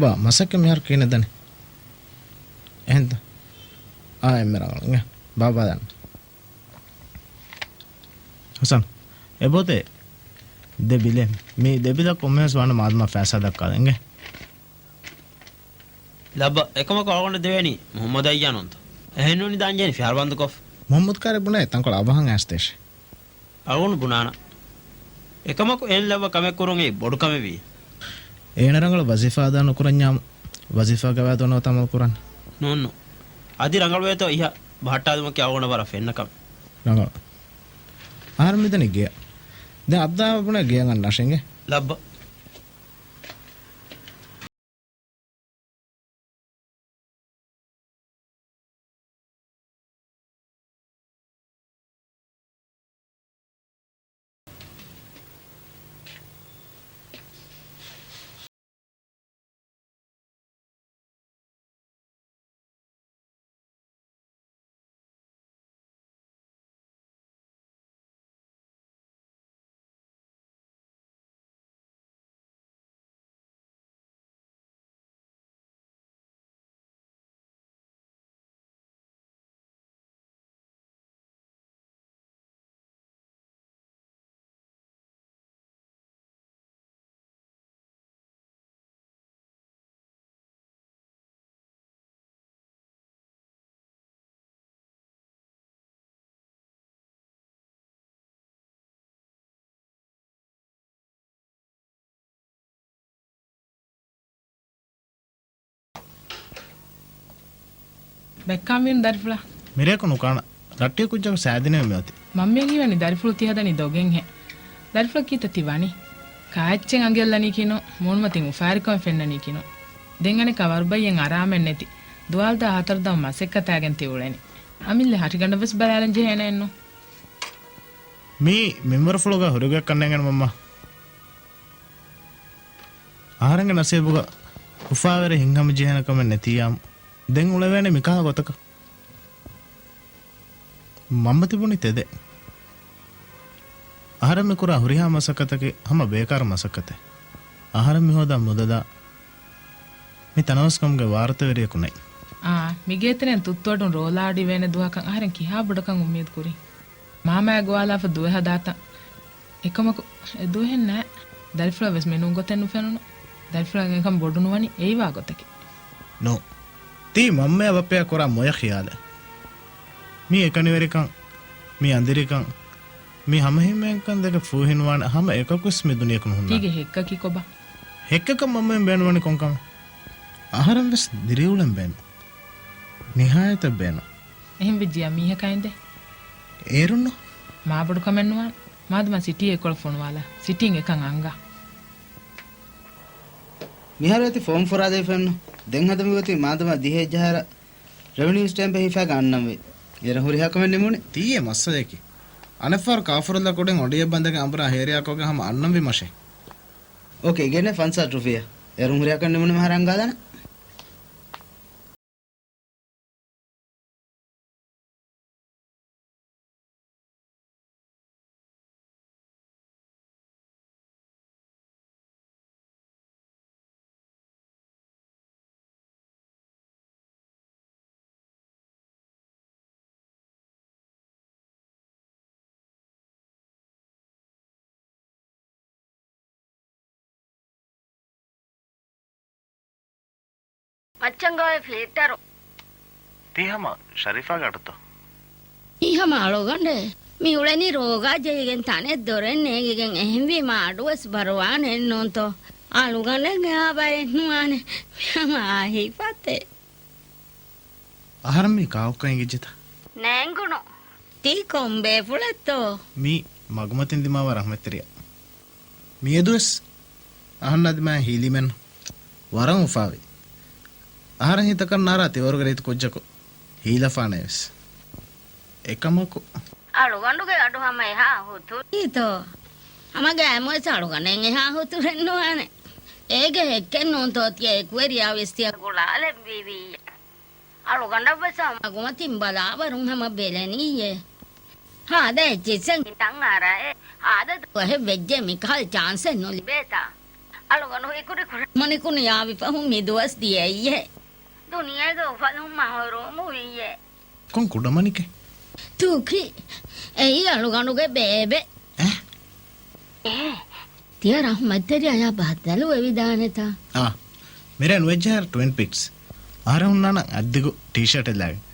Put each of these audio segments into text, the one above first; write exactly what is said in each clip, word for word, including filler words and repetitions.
ބާ، މަސައްކަތް މިހާރު ކިހިނެއް ދަނީ؟ އެހެންތަ؟ އާ، އެންމެ ރަނގަޅު. އިނގޭ، ބާ ބާ ދާން. ހަސަން، އެބޮތޭ ދެ ބިލެއް. މި ދެ ބިލަށް ކޮންމެވެސް ވާން މާދަމާ ފައިސާ ދައްކާލަން އިނގޭ. ލައްބަ، އެކަމަކު އަޅުގަނޑަށް ދެވޭނީ މުހައްމަދަށް އައްޔާ ނޫންތަ؟ އެހެން ނޫނީ ދާން ޖެހެނީ ފިހާރަ ބަންދުކޮށް. މުހައްމަދު ކާރި ބުނޭ ތަންކޮޅެއް އަވަހަށް އައިސްދޭށޭ. އަޅުގަނޑު ބުނާނަން. އެކަމަކު އެހެން ލައްބަ ކަމެއް ކުރުން އެއީ ބޮޑު ކަމެއް ވީ. އޭނަ ރަނގަޅަށް ވަޒީފާ އަދާ ނުކުރަންޏާ ވަޒީފާގެ ގަވާއިދު ނުވަތަ އަމަލު ކުރަން. ނޫން ނޫން. އަދި ރަނގަޅުވޭތޯ އިހަށް ބަހައްޓާލުމަކީ އަޅުގަނޑަށް ވަރަށް ފެންނަ ކަމެއް. ރަނގަޅު. އަހަރެން މިދަނީ ގެޔަށް. ދެން އަބްދާ ބުނޭ ގެޔަށް އަންނާށޭ އިނގޭ. ލައްބަ. ދެއްކާން ވީނު ދަރިފުޅާ. މިރޭކު ނުކާނަ. ރައްޓި ކުއްޖަކު ސާދިނެވެ މިއޮތީ. މަންމިއަށް ހީވަނީ ދަރިފުޅު ތިހަދަނީ ދޮގެއްހޭ. ދަރިފުޅަށް ކީތަ ތި ވަނީ؟ ކާއެއްޗެއް އަނގައަށް ލަނީކީނު، މޫނުމަތިން އުފާވެރިކަމެއް ފެންނަނީކީނު. ދެން އަނެއްކާ ވަރުބައްޔެއް އަރާމެއް ނެތި. ދުވާލުތާ ހަތަރު ދަމު މަސައްކަތާގެން ތި އުޅެނީ. އަމިއްލަ ހަށިގަނޑަށް ވެސް ބަލާލަން ޖެހޭނެއެއްނު. މީ މިންވަރުފުޅުގަ ހުރިގޮތް ކަންނޭނގެން މަންމާ. އަހަރެންގެ ނަސީބުގަ އުފާވެރި ހިތްހަމަޖެހޭނެ ކަމެއް ނެތިއްޔާމު، ދެން އުޅެވޭނެ މިކަހަލަ ގޮތަކަށް. މަންމަ ތިބުނީ ތެދެއް. އަހަރެން މި ކުރާ ހުރިހާ މަސައްކަތަކީ ހަމަ ބޭކާރު މަސައްކަތެއް. އަހަރެން މި ހޯދާ މުދަލާ މި ތަނަވަސްކަމުގެ ވާރުތަވެރިޔަކު ނެތް. އާ، މިގޭތެރެއިން ތުއްތުއަޑުން ރޯލާ އަޑިވޭނެ ދުވަހަކަށް އަހަރެން ކިހާ ބޮޑަކަށް އުއްމީދު ކުރީ؟ މާމައާ ގޮވާލާފަ ދުވެ ހަދާތަން. އެކަމަކު، އެ ދުވެހެއް ނާ. ދަރިފުޅަށް ވެސް މިނޫން ގޮތެއް ނުފެނުނު. ދަރިފުޅަށް އެކަން ބޮޑު ނުވަނީ އެއިވާ ގޮތަކީ. ނޯ. ތީ މަންމަޔާ ބައްޕަޔާ ކުރާ މޮޔަ ޚިޔާލެއް. މި އެކަނިވެރިކަން، މި އަނދިރިކަން، މި ހަމަހިމޭންކަން ދެކެ ފޫހިނުވާނެ ހަމަ އެކަކުވެސް މި ދުނިޔެކު ނުހުންނާނެ. ތީގެ ހެއްކަކީ ކޮބާ؟ ހެއްކަކަށް މަންމައިން ބޭނުންވަނީ ކޮންކަމެއް؟ އަހަރެން ވެސް ދިރިއުޅެން ބޭނުން. ނިހާޔަތަށް ބޭނުން. އެހެން ވެއްޖިއްޔާ މީހަކާ އިނދެ؟ އޭރުންނު. މާ ބޮޑު ކަމެއް ނުވާނެ. މާދަމާ ސިޓީއެއްކޮޅަށް ފޮނުވާލާ. ސިޓީން އެކަން އަންގާ. މިހާރު އޭތި ފޯމް ފުރާދެވިފައެއްނު. ދެން ހަދަމި ގޮތީ މާދަމާ ދިހައެއްޖަހާއިރަށް ރެވެނިއު ސްޓޭމްޕެއް ހިފާގެން އަންނަންވީ. އޭރަށް ހުރިހާ ކަމެއް ނިމުނީ. ތީއޭ މައްސަލަޔަކީ. އަނެއްފަހަރު ކާފަރުލާ ކުޑިން އޮޑިއެއް ބަނދެގެން އަނބުރާ ހޭރިޔާކޮށްގެން ހަމަ އަންނަންވީ މަށެއް. އޯކޭ، ގެނޭ ފަންސާސް ރުފިޔާ. އޭރުން ހުރިހާ ކަމެއް ނިމުނީމަ އަހަރެން އަންގާލާނަން. މައްޗަންގަވާ ފިލްޓަރު. ތީ ހަމަ ޝަރީފާގެ އަޑުތޯ؟ މީ ހަމަ އަޅުގަނޑޭ. މި އުޅެނީ ރޯގާ ޖެހިގެން ތަނެއް ދޮރެއް ނޭނގިގެން އެހެންވީމާ އަޑުވެސް ބަރުވާނެއެއްނޫންތޯ؟ އަޅުގަނޑެއް އެހާ ބައެއް ނުވާނެ. މި ހަމަ އާ ހިތްފަތެއް. އަހަރެން މީ ކާކުކަން އެނގިއްޖެތަ؟ ނޭނގުނު. ތީ ކޮން ބޭފުޅެއްތޯ؟ މީ މަގުމަތިން ދިމާވާ ރަހްމަތްތެރިޔާ. މިއަދުވެސް އަހަންނާ ދިމާއަށް ހީލީމެއްނު. ވަރަށް އުފާވި. އަހަރެން ހިތަކަށް ނާރާ ތިވަރުގެ ރީތި ކުއްޖަކު ހީލަފާނެވެސް. އެކަމަކު. އަޅުގަނޑުގެ އަޑު ހަމަ އެހާ ހުތުރިތޯ؟ ހަމަ ގައިމުވެސް އަޅުގަނޑެއް އެހާ ހުތުރެއް ނުވާނެ. އޭގެ ހެއްކެއް ނޫންތޯ ތިޔަ އެކުވެރިޔާވެސް ތިޔަ ގުޅާލެއްވީވީ. އަޅުގަނޑަށްވެސް ހަމަ މަގުމަތިން ބަލާވަރުން ހަމަ ބެލެނީއޭ. ހާދަ އެއްޗިއްސެއް ހިތަށް އަރާއޭ. ހާދަ ދުވަހެއް ވެއްޖެ މިކަހަލަ ޗާންސެއް ނުލިބޭތާ. އަޅުގަނޑު ހީކުރި ކުޑަމަނިކު ނިޔާވި ފަހުން މި ދުވަސް ދިޔައީހޭ. ދުނިޔޭގެ އުފަލުން މަހުރޫމުވިއޭ. ކޮން ކުޑަމަނިކެއް؟ ތޫކީ. އެއީ އަޅުގަނޑުގެ ބޭބެ. އެ؟ އޭ. ތިޔަ ރަޙްމަތްތެރި އަޔާ ބައްދަލުވެވިދާނެތާ؟ އާ. މިރޭ ނުވެއްޖެހާއިރު ޓްވިން ޕީކްސް. އަހަރެން ހުންނާނަން އަތްދިގު ޓީޝާޓެއް ލާގެން.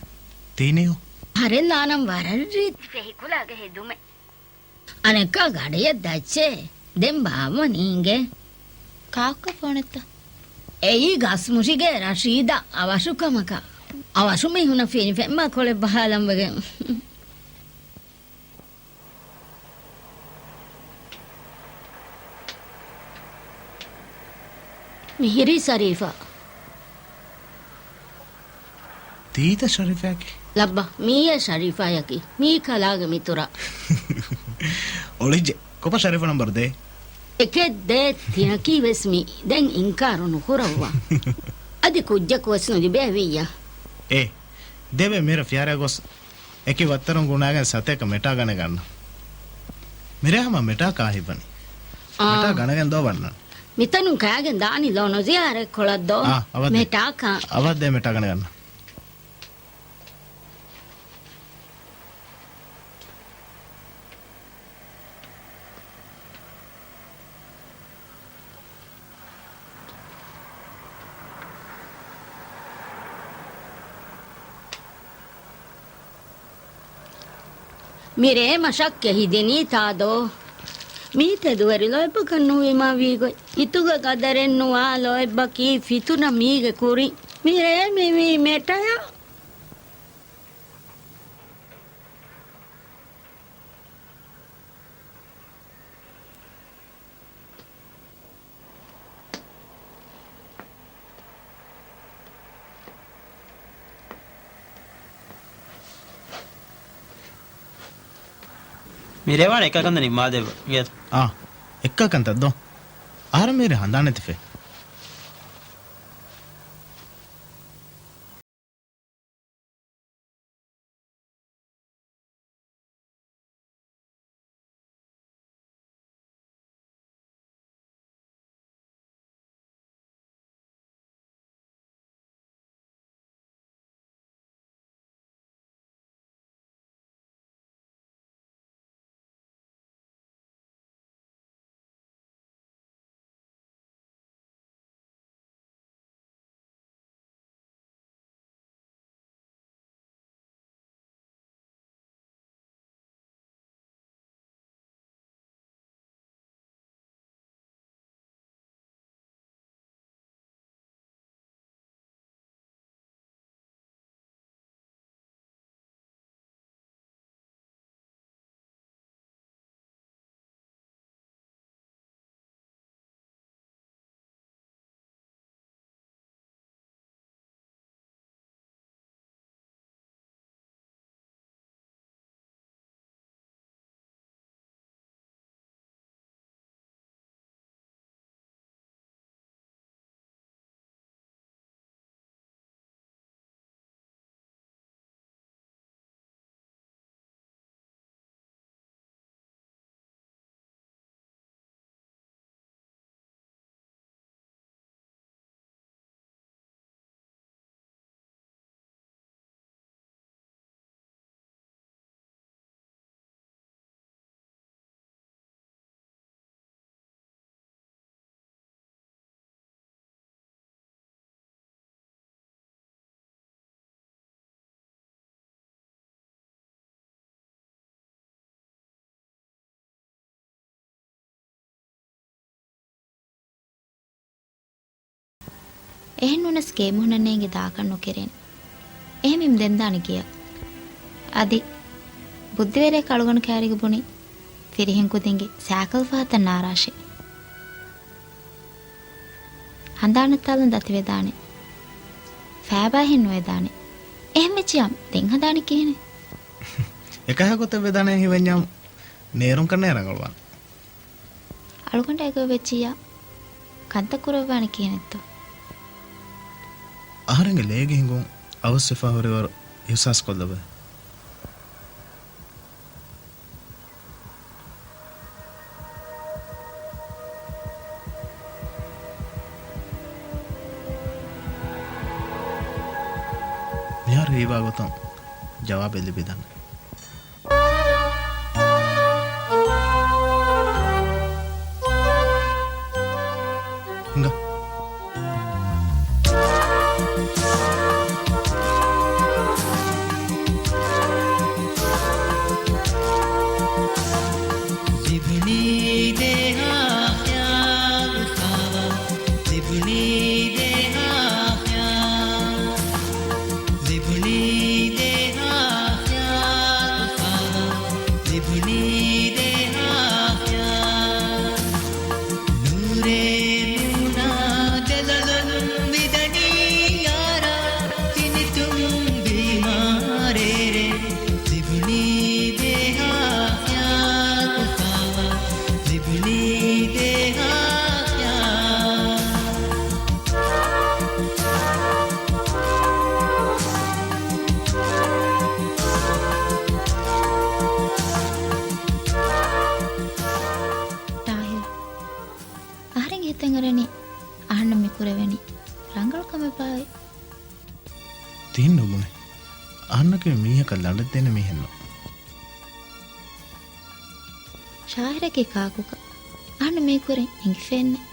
ތީނިއޯ؟ އަހަރެން ލާނަން ވަރަށް ރީތި ފެހިކުލާގެ ހެދުމެއް. އަނެއްކާ ގަޑިއަށް ދައްޗޭ. ދެން ބާއްވަނީ އިނގޭ. ކާކު ފޯނެއްތަ؟ އެއީ ގަސްމުށިގޭ ރަޝީދާ އަވަށު ކަމަކަށް. އަވަށު މީހުނަށް ފިނިފެން މާކޮޅެއް ބަހާލަން ވެގެން. މިހިރީ ޝަރީފާ. ތީތަ ޝަރީފާއަކީ؟ ލައްބަ، މީއޭ ޝަރީފާއަކީ. މީ ކަލާގެ މިތުރާ. އޮޅިއްޖެ. ކޮބާ ޝަރީފާ ނަންބަރު ދޭ؟ އެކެއް ދޭ ތިޔަކީ ވެސް މީ. ދެން އިންކާރު ނުކުރައްވާ. އަދި ކުއްޖަކު ވެސް ނުލިބޭ ވިއްޔާ. އޭ، ދެވޭ މިރަށް ފިޔާރާ ގޮސް އެކި ވައްތަރުން ގުނާގެން ސަތޭކަ މެޓާ ގަނެގަންނަ. މިރޭ ހަމަ މެޓާ ކާހިއްވަނީ. އާ. މެޓާ ގަނެގެން ދޯ ވަންނަން. މިތަނުން ކާގެން ދާނީ ލޯނު ޒިޔާރަތް ކޮޅަށް ދޯ؟ އާ، އަވަށް ދޭ. މެޓާ ކާ. އަވަށް ދޭ މެޓާ ގަނެގަންނަ. މިރޭ މަށަށް ކެހިދިނީ ތާދޯ. މީ ތެދުވެރި ލޯތްބަކަށް ނުވީމާ ވީގޮތް. ހިތުގަ ގަދަރެއް ނުވާ ލޯތްބަކީ ފިތުނަ މީގެ ކުރިން. މިރޭ މިވީ މެޓަޔަށް. މިރޭ ވާނެ އެއްކާ ކަންތައް ނިންމާދެއްވަ. އާ، އެއްކާ ކަންތައް ދޯ. އަހަރެން މިރޭ ހަނދާން ނެތިފަ. އެހެން ނޫނަސް ގޭ މުހުނަށް ނޭނގެ ދާކަށް ނުކެރޭނެ. އެހެންވީމަ ދެން ދާނެ ގެޔަށް. އަދި ބުއްދިވެރިޔަކަށް އަޅުގަނޑު ކައިރީގަ ބުނި ފިރިހެން ކުދިންގެ ސައިކަލް ފަހަތަށް ނާރާށޭ. ހަނދާނަށް ތާލަން ދަތިވެދާނެ. ފައިބާހެން ނުވެދާނެ. އެހެން ވެއްޖިޔާ ދެން ހަނދާނެއް ކިހިނެއް؟ އެކަހަލަ ގޮތެއް ވެދާނެ ހިމެންޏާ ނޭރުން ކަންނޭ ރަނގަޅުވާނެ. އަޅުގަނޑާ އެގޮތް ވެއްޖިއްޔާ ކަންތައް ކުރައްވާނެ ކިހިނެއްތޯ؟ އަހަރެންގެ ލޭގެ ހިނގުން އަވަސްވެފަ ހުރިވަރު އިހުސާސް ކޮށްލަބަ. މިހާރު ހީވާ ގޮތުން ޖަވާބެއް ލިބިދާނެ. ހިނގާ. ލިބުނީ ދޭހާ ޚިޔާލު ކާވާ، ލިބުނީ ދޭހާ ޚިޔާލު، ލިބުނީ ދޭހާ ޚިޔާލު ކާވާ، ލިބުނީ ދޭހާ ޚިޔާލު. ނޫރޭ މޫނާ ދެލޮލުން ވިދަނީ ޔާރާ، ކިނިތުން ވީމާ ރޭރޭ. ލިބުނީ ދޭހާ ޚިޔާލު ކާވާ، ލިބުނީ ދޭހާ ޚިޔާލު. ޠާހިރު، އަހަރެންގެ ހިތަށް އަރަނީ އަހަންނަށް މި ކުރެވެނީ ރަނގަޅު ކަމެއް ބާއޭ. ތިހެން ނުބުނެ. އަހަންނަކީ މީހަކަށް ލަނޑެއް ދޭނެ މީހެއް ނޫން. ޝާހިރަކީ ކާކުކަން އަހަންނަށް މީކުރެން އެނގިފައެއްނެއް.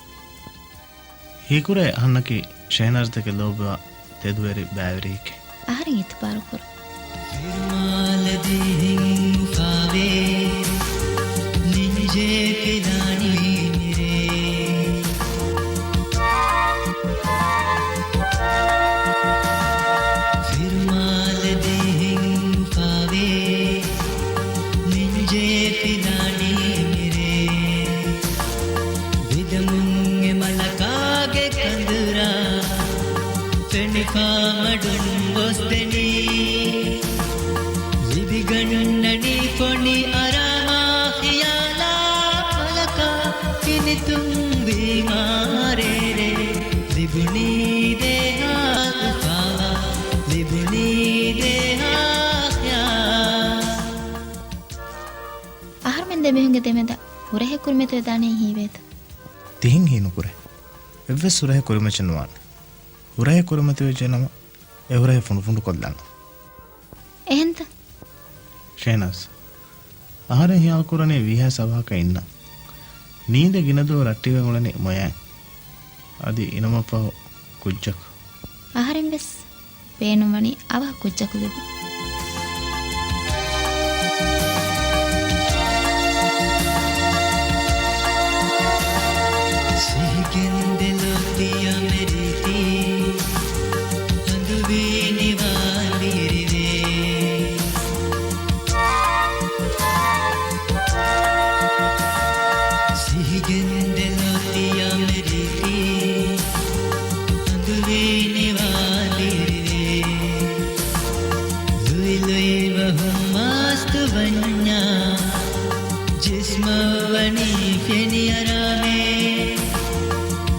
ހީކުރެ އަހަންނަކީ ޝެހްނާޒްދެކެ ލޯބިވާ ތެދުވެރި ބައިވެރިއެކޭ. އަހަރެން އިތުބާރު ކުރުން. ފިރުމާލަ ދިހިން އުފާވޭ، ނިންޖޭ ފިލާނީ މިރޭ. ފިރުމާލަ ދިހިން އުފާވޭ، ނިންޖޭ ފިލާނީ މިރޭ. ވިދަމުން އެ މަލަކާގެ ކަނދުރާ، ފެނިފާ މަޑުން ގޮސްދެނީ. ލިބިގަންނަނީ ފޮނި އަރާމާ ޚިޔާލާ މަލަކާ، ކިނިތުން ވީމާ ރޭރޭ. ލިބުނީ ދޭހާ އުފާވާ، ލިބުނީ ދޭހާ ޚިޔާލު. އަހަރުމެން ދެމީހުންގެ ދެމެދަށް ހުރަހެއް ކުރިމަތިވެދާނެހެން ހީވޭތަ؟ ތިހެން ހީނުކުރޭ. އެއްވެސް ހުރަހެއް ކުރިމަތިވެއްޖެ ނުވާނެ. ހުރަހެއް ކުރިމަތިވެއްޖެނަމަ، އެ ހުރަހެއް ފުނޑުފުނޑުކޮށްލާނަން. އެހެންތަ؟ ޝެހްނާޒް، އަހަރެން ހިޔާލުކުރަނީ ވީހާވެސް އަވަހަކަށް އިންނަން. ނީނދެ ގިނަ ދުވަހު ރައްޓެހިވެ އުޅެނީ މޮޔައިން. އަދި އިނަމަށްފަހު ކުއްޖަކު. އަހަރެން ވެސް ބޭނުންވަނީ އަވަހަށް ކުއްޖަކު ލިބުން. ސިހިގެންދެލޮ ތިޔަމެރިތި ހަނދުވީ ނިވާލިރިވޭ. ސިހިގެންދެލޮ ތިޔަމެރިތި ހަނދުވީ ނިވާލިރިވޭ. ލުއިލުއިވަ ހުންމާސްތު ވަންޏާ، ޖިސްމަށް ވަނީ ފެނިއަރާމޭ.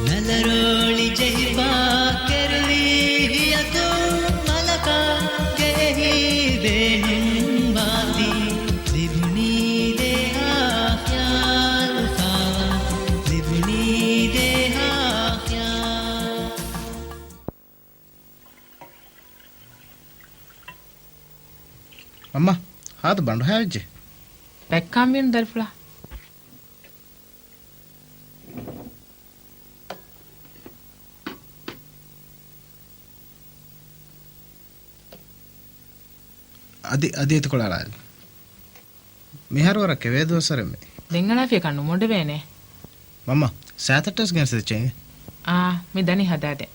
ނަލަރޯޅި ޖެހިފާ ކެރުވީ ހިޔަތު މަލަކާ ގެއެހީ ބޭނުން ވާތީ. ލިބުނީ ދޭހާ ޚިޔާލު ފާވާ، ލިބުނީ ދޭހާ ޚިޔާލު. މަންމާ، ހާދަ ބަނޑުހައިވެއްޖެ. ދައްކާން ވީނު ދަރިފުޅާ. އަދި، އަދި އެތިކޮޅަށް އަޅާލި. މިހާރު ވަރަށް ކެވޭ ދުވަސްވަރެއް މީ. ދެން އަޅާފިޔަކަށް ނުމޮޑެވޭނެ. މަންމާ، ސައިތައްޓަސް ގެނެސްދެއްޗޭ. އާ، މި ދަނީ ހަދާދޭ.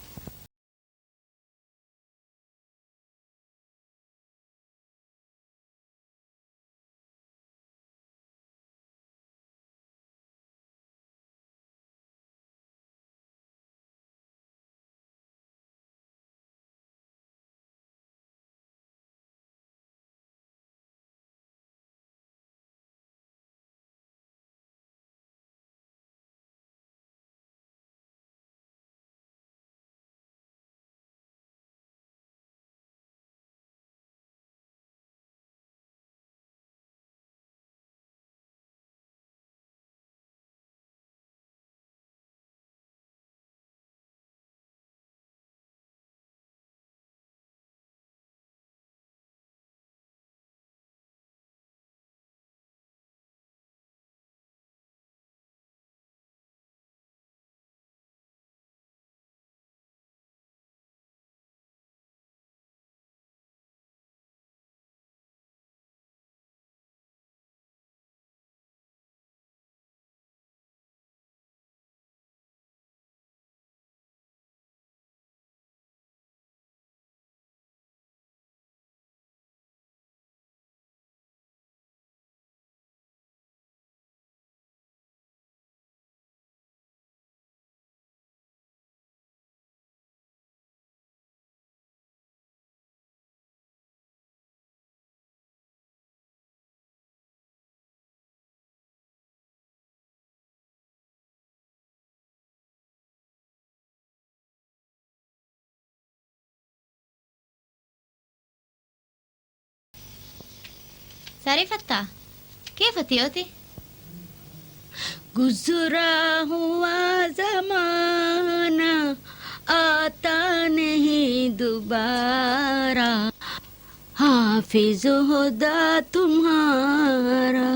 ޝަރީފަތާ، ކޭފަ ތިއޮތީ؟ گزرا ہوا زمانہ، آتا نہیں دوبارہ، حافظ خدا تمہارا۔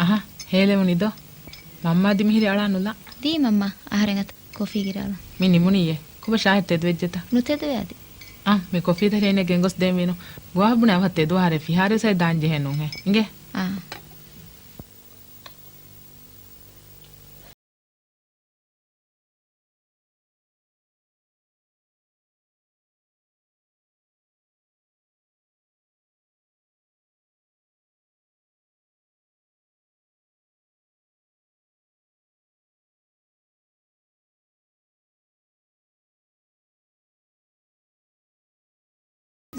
އަހަ، ހޭލެވުނީ ދޯ؟ މަންމާ ދިމިހިރި އަޅާ ނުލާ. ދީ މަންމާ، އަހަރެން އަތަށް ކޮފީ ގިރާލަން. މި ނިމުނީއޭ. ކޮބާ ޝާހިދު ތެދުވެއްޖެތަ؟ ނުތެދުވޭ އަދި. އާ، މި ކޮފީ ދަރި އޭނަ ގެންގޮސް ދޭން ވީނު. ގޮވާ ބުނެ އަވަހަށް ތެދު އަހަރެއް ފިހާރަވެސް އައި ދާން ޖެހޭ ނޫންހޭ. އިނގޭ. އާ.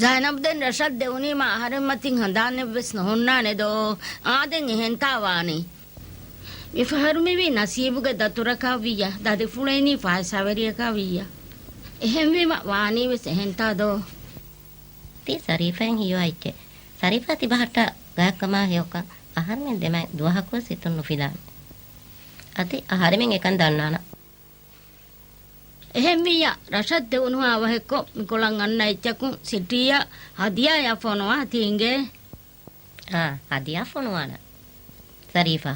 ޒައިނަބް ދެން ރަޝަދް ދެވުނީމާ އަހަރެން މަތިން ހަނދާނެއްވެސް ނުހުންނާނެ ދޯ؟ އާދެން އެހެންތާ ވާނީ؟ މި ފަހަރު މިވީ ނަސީބުގެ ދަތުރަކާ ވިއްޔަ، ދަދިފުޅެއް ނީ ފައިސާވެރިއަކާ ވިއްޔަ. އެހެންވީމަ ވާނީވެސް އެހެންތާ ދޯ؟ ތީ ޝަރީފައިން ހިޔުވާ އެއްޗެއް. ޝަރީފާ ތިބަހަށްޓަށް ގާތްކަމާ ހެޔޮކަން އަހަރުމެން ދެމައިން ދުވަހަކުވެސް ހިތުން ނުފިލާނެ. އަދި އަހަރެމެން އެކަން ދަންނާނަން. އެހެންވިއްޔާ، ރަޝަދް ދެވުނުހާ އަވަހެއްކޮށް މިކޮޅަށް އަންނަ އެއްޗަކުން ސިޓީއަށް ހަދިޔާއަށް ފޮނުވާ ތީނގޭ. އާ، ހަދިޔާ ފޮނުވާނަ. ޝަރީފާ،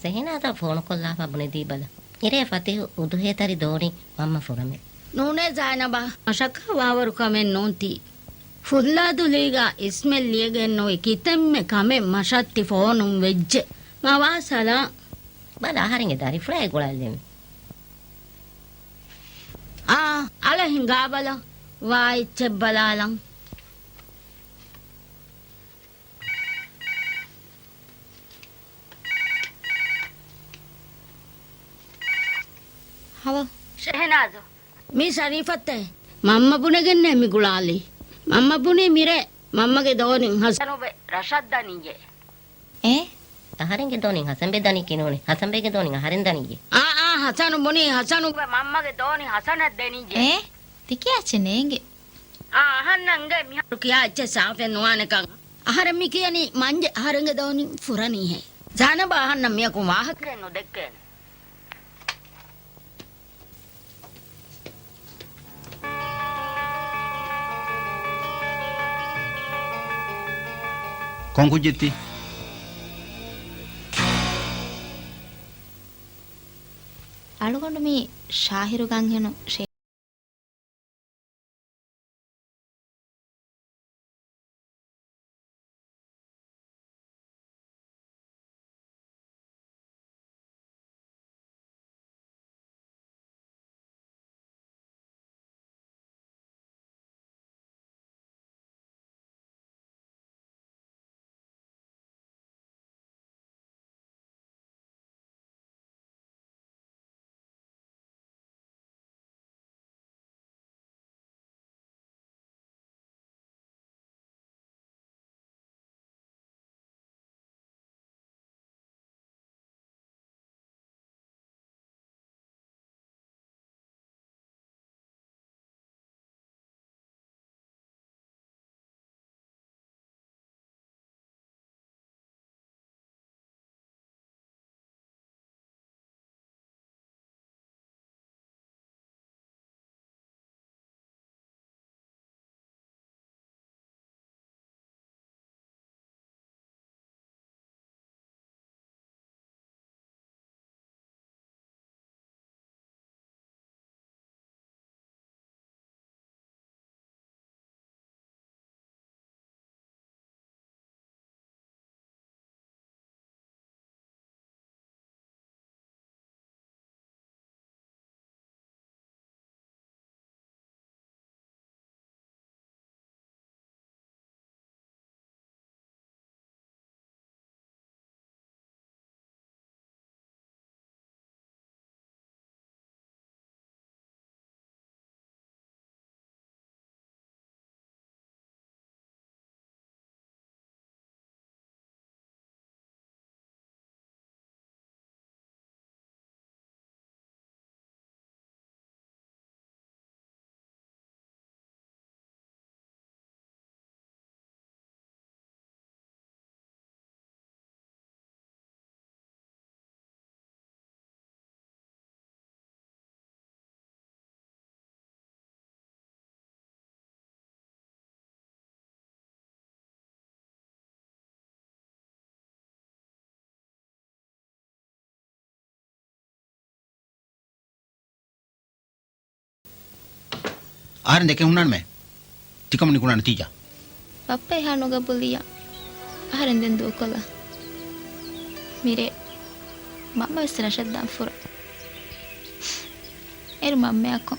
ސެހެނާޒަށް ފޯނުކޮށްލާފަ ބުނެދީބަލަ. އިރޭ ފަތިހު އުދުހޭތަރި ދޯނި މަންމަ ފުރަމޭ. ނޫނޭ ޒައިނަބާ، މަށަކާ ވާވަރު ކަމެއް ނޫންތީ. ފުއްލާދުލީގާ އިސްމެއް ލިޔެގެން ނުވި ކިތަންމެ ކަމެއް މަށަށް ތި ފޯނުން ވެއްޖެ. މަވާ ސަލާ. ބަލަ އަހަރެންގެ ދަރިފުޅާ ގުޅައްލެވި. އާ، އަޅެ ހިނގާބަލަ، ވާ އެއްޗެއް ބަލާލަން. ހަލޯ. ޝެހެނާޒު. މީ ޝަރީފަތޭ. މަންމަ ބުނެގެންނޭ މި ގުޅާލީ. މަންމަ ބުނީ މިރޭ މަންމަގެ ދޯނިން ހަސަނުބެ ރަޝައްދަނިއްޔޭ. އޭ؟ އަހަރެންގެ ދޯނިން ހަސަންބެ ދަނީ ކިނޫނެ. ހަސަންބެގެ ދޯނިން އަހަރެން ދަނިއްޔޭ. އާ، އާ، ހަސަނު ބުނީ ހަސަނުގެ މަންމަގެ ދޯނި ހަސަނަށް ދެނިއްޔޭ. އޭ؟ ތިކިޔާ އެއްޗެއް ނޭނގެ. އާ، އަހަންނަށް އިނގޭ މިހާރު ކިޔާ އެއްޗެއް ސާފެއް ނުވާނެކަން. އަހަރެން މި ކިޔަނީ މަންޖެ އަހަރެންގެ ދޯނިން ފުރަނީހޭ. ޒައިނަބަށް އަހަންނަށް މިއަކުން ވާހަކައެއް ނުދެއްކޭނެ. ކޮން ކުއްޖެއްތީ؟ ޝާހިރުގެ އަންހެނުން ޝޭ އަހަރެން ދެކެ ހުންނާނެމޭ. ތިކަމުން ނިކުނާ ނަތީޖާ. ބައްޕަ އެހާ ނުގަބޫލިއްޔާ. އަހަރެން ދެން ދޫކޮށްލާ. މިރޭ މަންމަ ވެސް ރަށަށް ދާން ފުރަ. އޭރު މަންމައާއެކު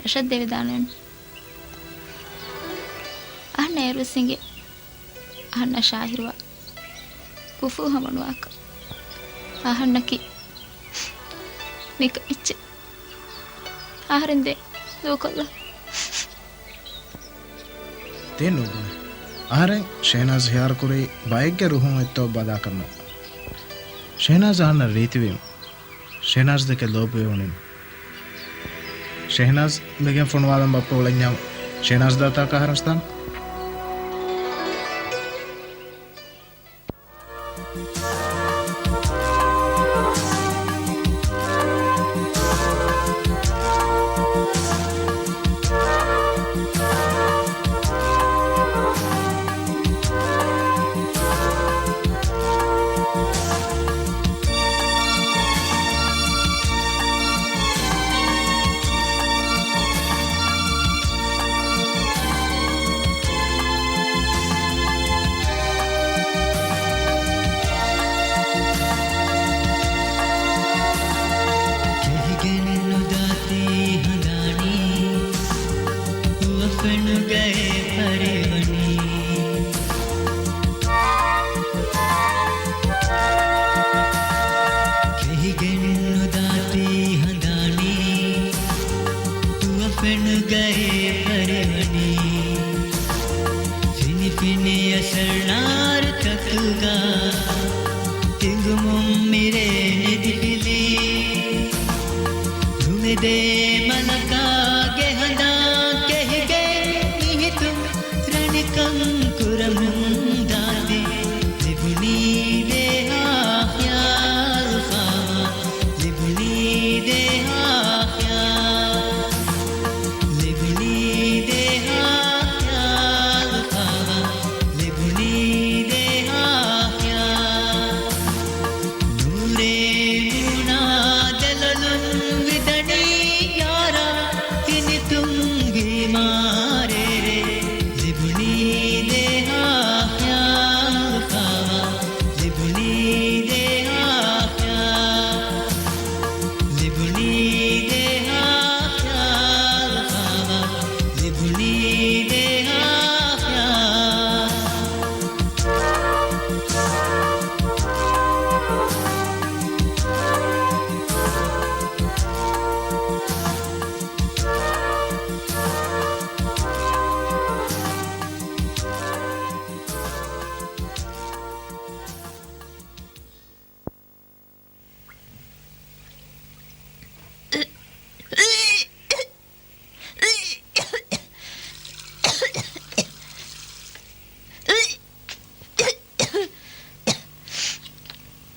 ރަށަށް ދެވިދާނެ. އަހަންނަށް އޭރު ވެސް އިނގޭ. އަހަންނަށް ޝާހިރުއާ ކުފޫ ހަމަނުވާކަށް. އަހަންނަކީ ނިކަމެއްޗެއް. އަހަރެން ދެން ދޫކޮށްލާ. ދެން ނުބުނެ. އަހަރެން ޝެހްނާޒް ހިޔާރުކުރީ ބައެއްގެ ރުހުން އެއްތޯ ބަލާކަށް ނޫން. ޝެހްނާޒް އަހަންނަށް ރީތިވީމު. ޝެހްނާޒް ދެކެ ލޯބިވެވުނީމު. ޝެހްނާޒް މިގެން ފޮނުވާލަން ބައްޕަ އުޅެންޏާ ޝެހްނާޒް ދާތާކަށް އަހަރެން ދާން. ކެހިގެން ނުދާތީ ހަނދާނީ، ހުވަފެނުގައި ފަރިވަނީ. ކެހިގެން ނުދާތީ ހަނދާނީ، ހުވަފެނުގައި ފަރިވަނީ. ފިނިފިނި އަސަރް ނާރުތަކުގަ ތިނގުމުން މިރޭ ނިދިފިލީ. ނުމެދޭ މަލަކާގެ ހަނދާން ކެހިގެން މިހިތުން ރަނިކަން ކުރަމުން ދާތީ. ލިބުނީ ދޭހާ ޚިޔާލު ފާމާ. ލިބުނީ ދޭހާ ޚިޔާލު. ލިބުނީ ދޭހާ ޚިޔާލު ފާމާ. ލިބުނީ ދޭހާ ޚިޔާލު. ނޫރޭ މޫނާ ދެލޮލުން ވިދަނީ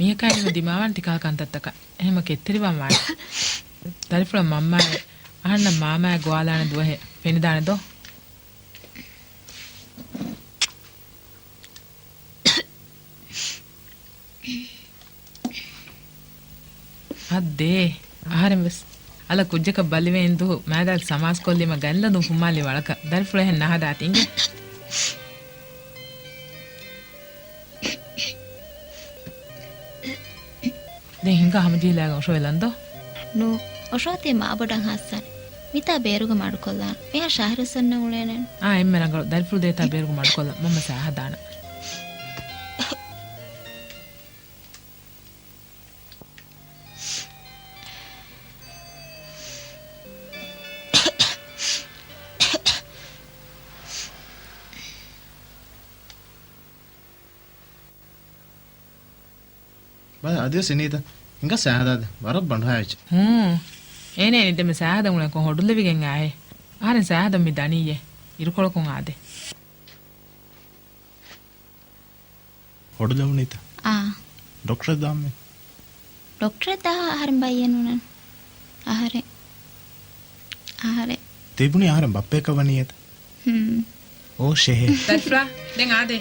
މީހަކާ އެންމެ ދިމާވާނެ ތިކަހަލަ ކަންތައްތަކަށް. އެހެމަ ކެތްތެރިވާން ވާނެ. ދަރިފުޅަށް މަންމާއެއް އަހަންނަށް މާމާއެއް ގޮވާލާނެ ދުވަހެއް ފެނިދާނެ ދޯ؟ އައްދޭ، އަހަރެން ވެސް އަލަށް ކުއްޖަކަށް ބަލިވެ އިން ދުހު މާދާލް ސަމާސްކޮށްލީމަ ގަންލަދުން ފުއްމާލި ވަޅަކަށް. ދަރިފުޅު އެހެން ނަހަދާތި އިނގޭ. ދެން ހިނގާ ހަމަޖެހިލާގެން އޮށޯވެލަން ދޯ؟ ނޫ، އޮށޯތީ މާބޮޑަށް ހާއްސަން. މިތާ ބޭރުގަ މަޑުކޮށްލާން. މިހާ ޝާހިރު ސަންނަ އުޅޭނެ. އާ، އެންމެ ރަނގަޅު. ދަރިފުޅު ދޭތާ ބޭރުގަ މަޑުކޮށްލަން. މަންމަ ސާހަދާނަ. ބަލަ، އަދިވެސް އިނީތަ؟ ހިނގާ ސާހަދާދޭ. ވަރަށް ބަނޑުހާވެއްޖެ. ހޫނ. އޭނަ އިނީ ދެންމެ ސާހަދަން އުޅެން ކޮން ހޮޑުލެވިގެން އާއޭ. އަހަރެން ސާހަދަން މި ދަނީއޭ. އިރުކޮޅަކުން އާދޭ. ހޮޑުލެވުނީތަ؟ އާ. ޑޮކްޓަރަށް ދާން މި. ޑޮކްޓަރަށް ދާ އަހަރެން ބައްޔެއް ނޫނަން. އަހަރެން. އަހަރެން. ތިބުނީ އަހަރެން ބައްޕަޔަކަށް ވަނީ އެތަ؟ ހުން. އޯ ޝެހެ. ދަރިފުޅާ، ދެން އާދޭ.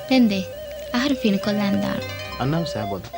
ދެން ދޭ. އަހަރެން ފިނިކޮށްލާން ދާން. އަންނަމު ސާބޯލަ.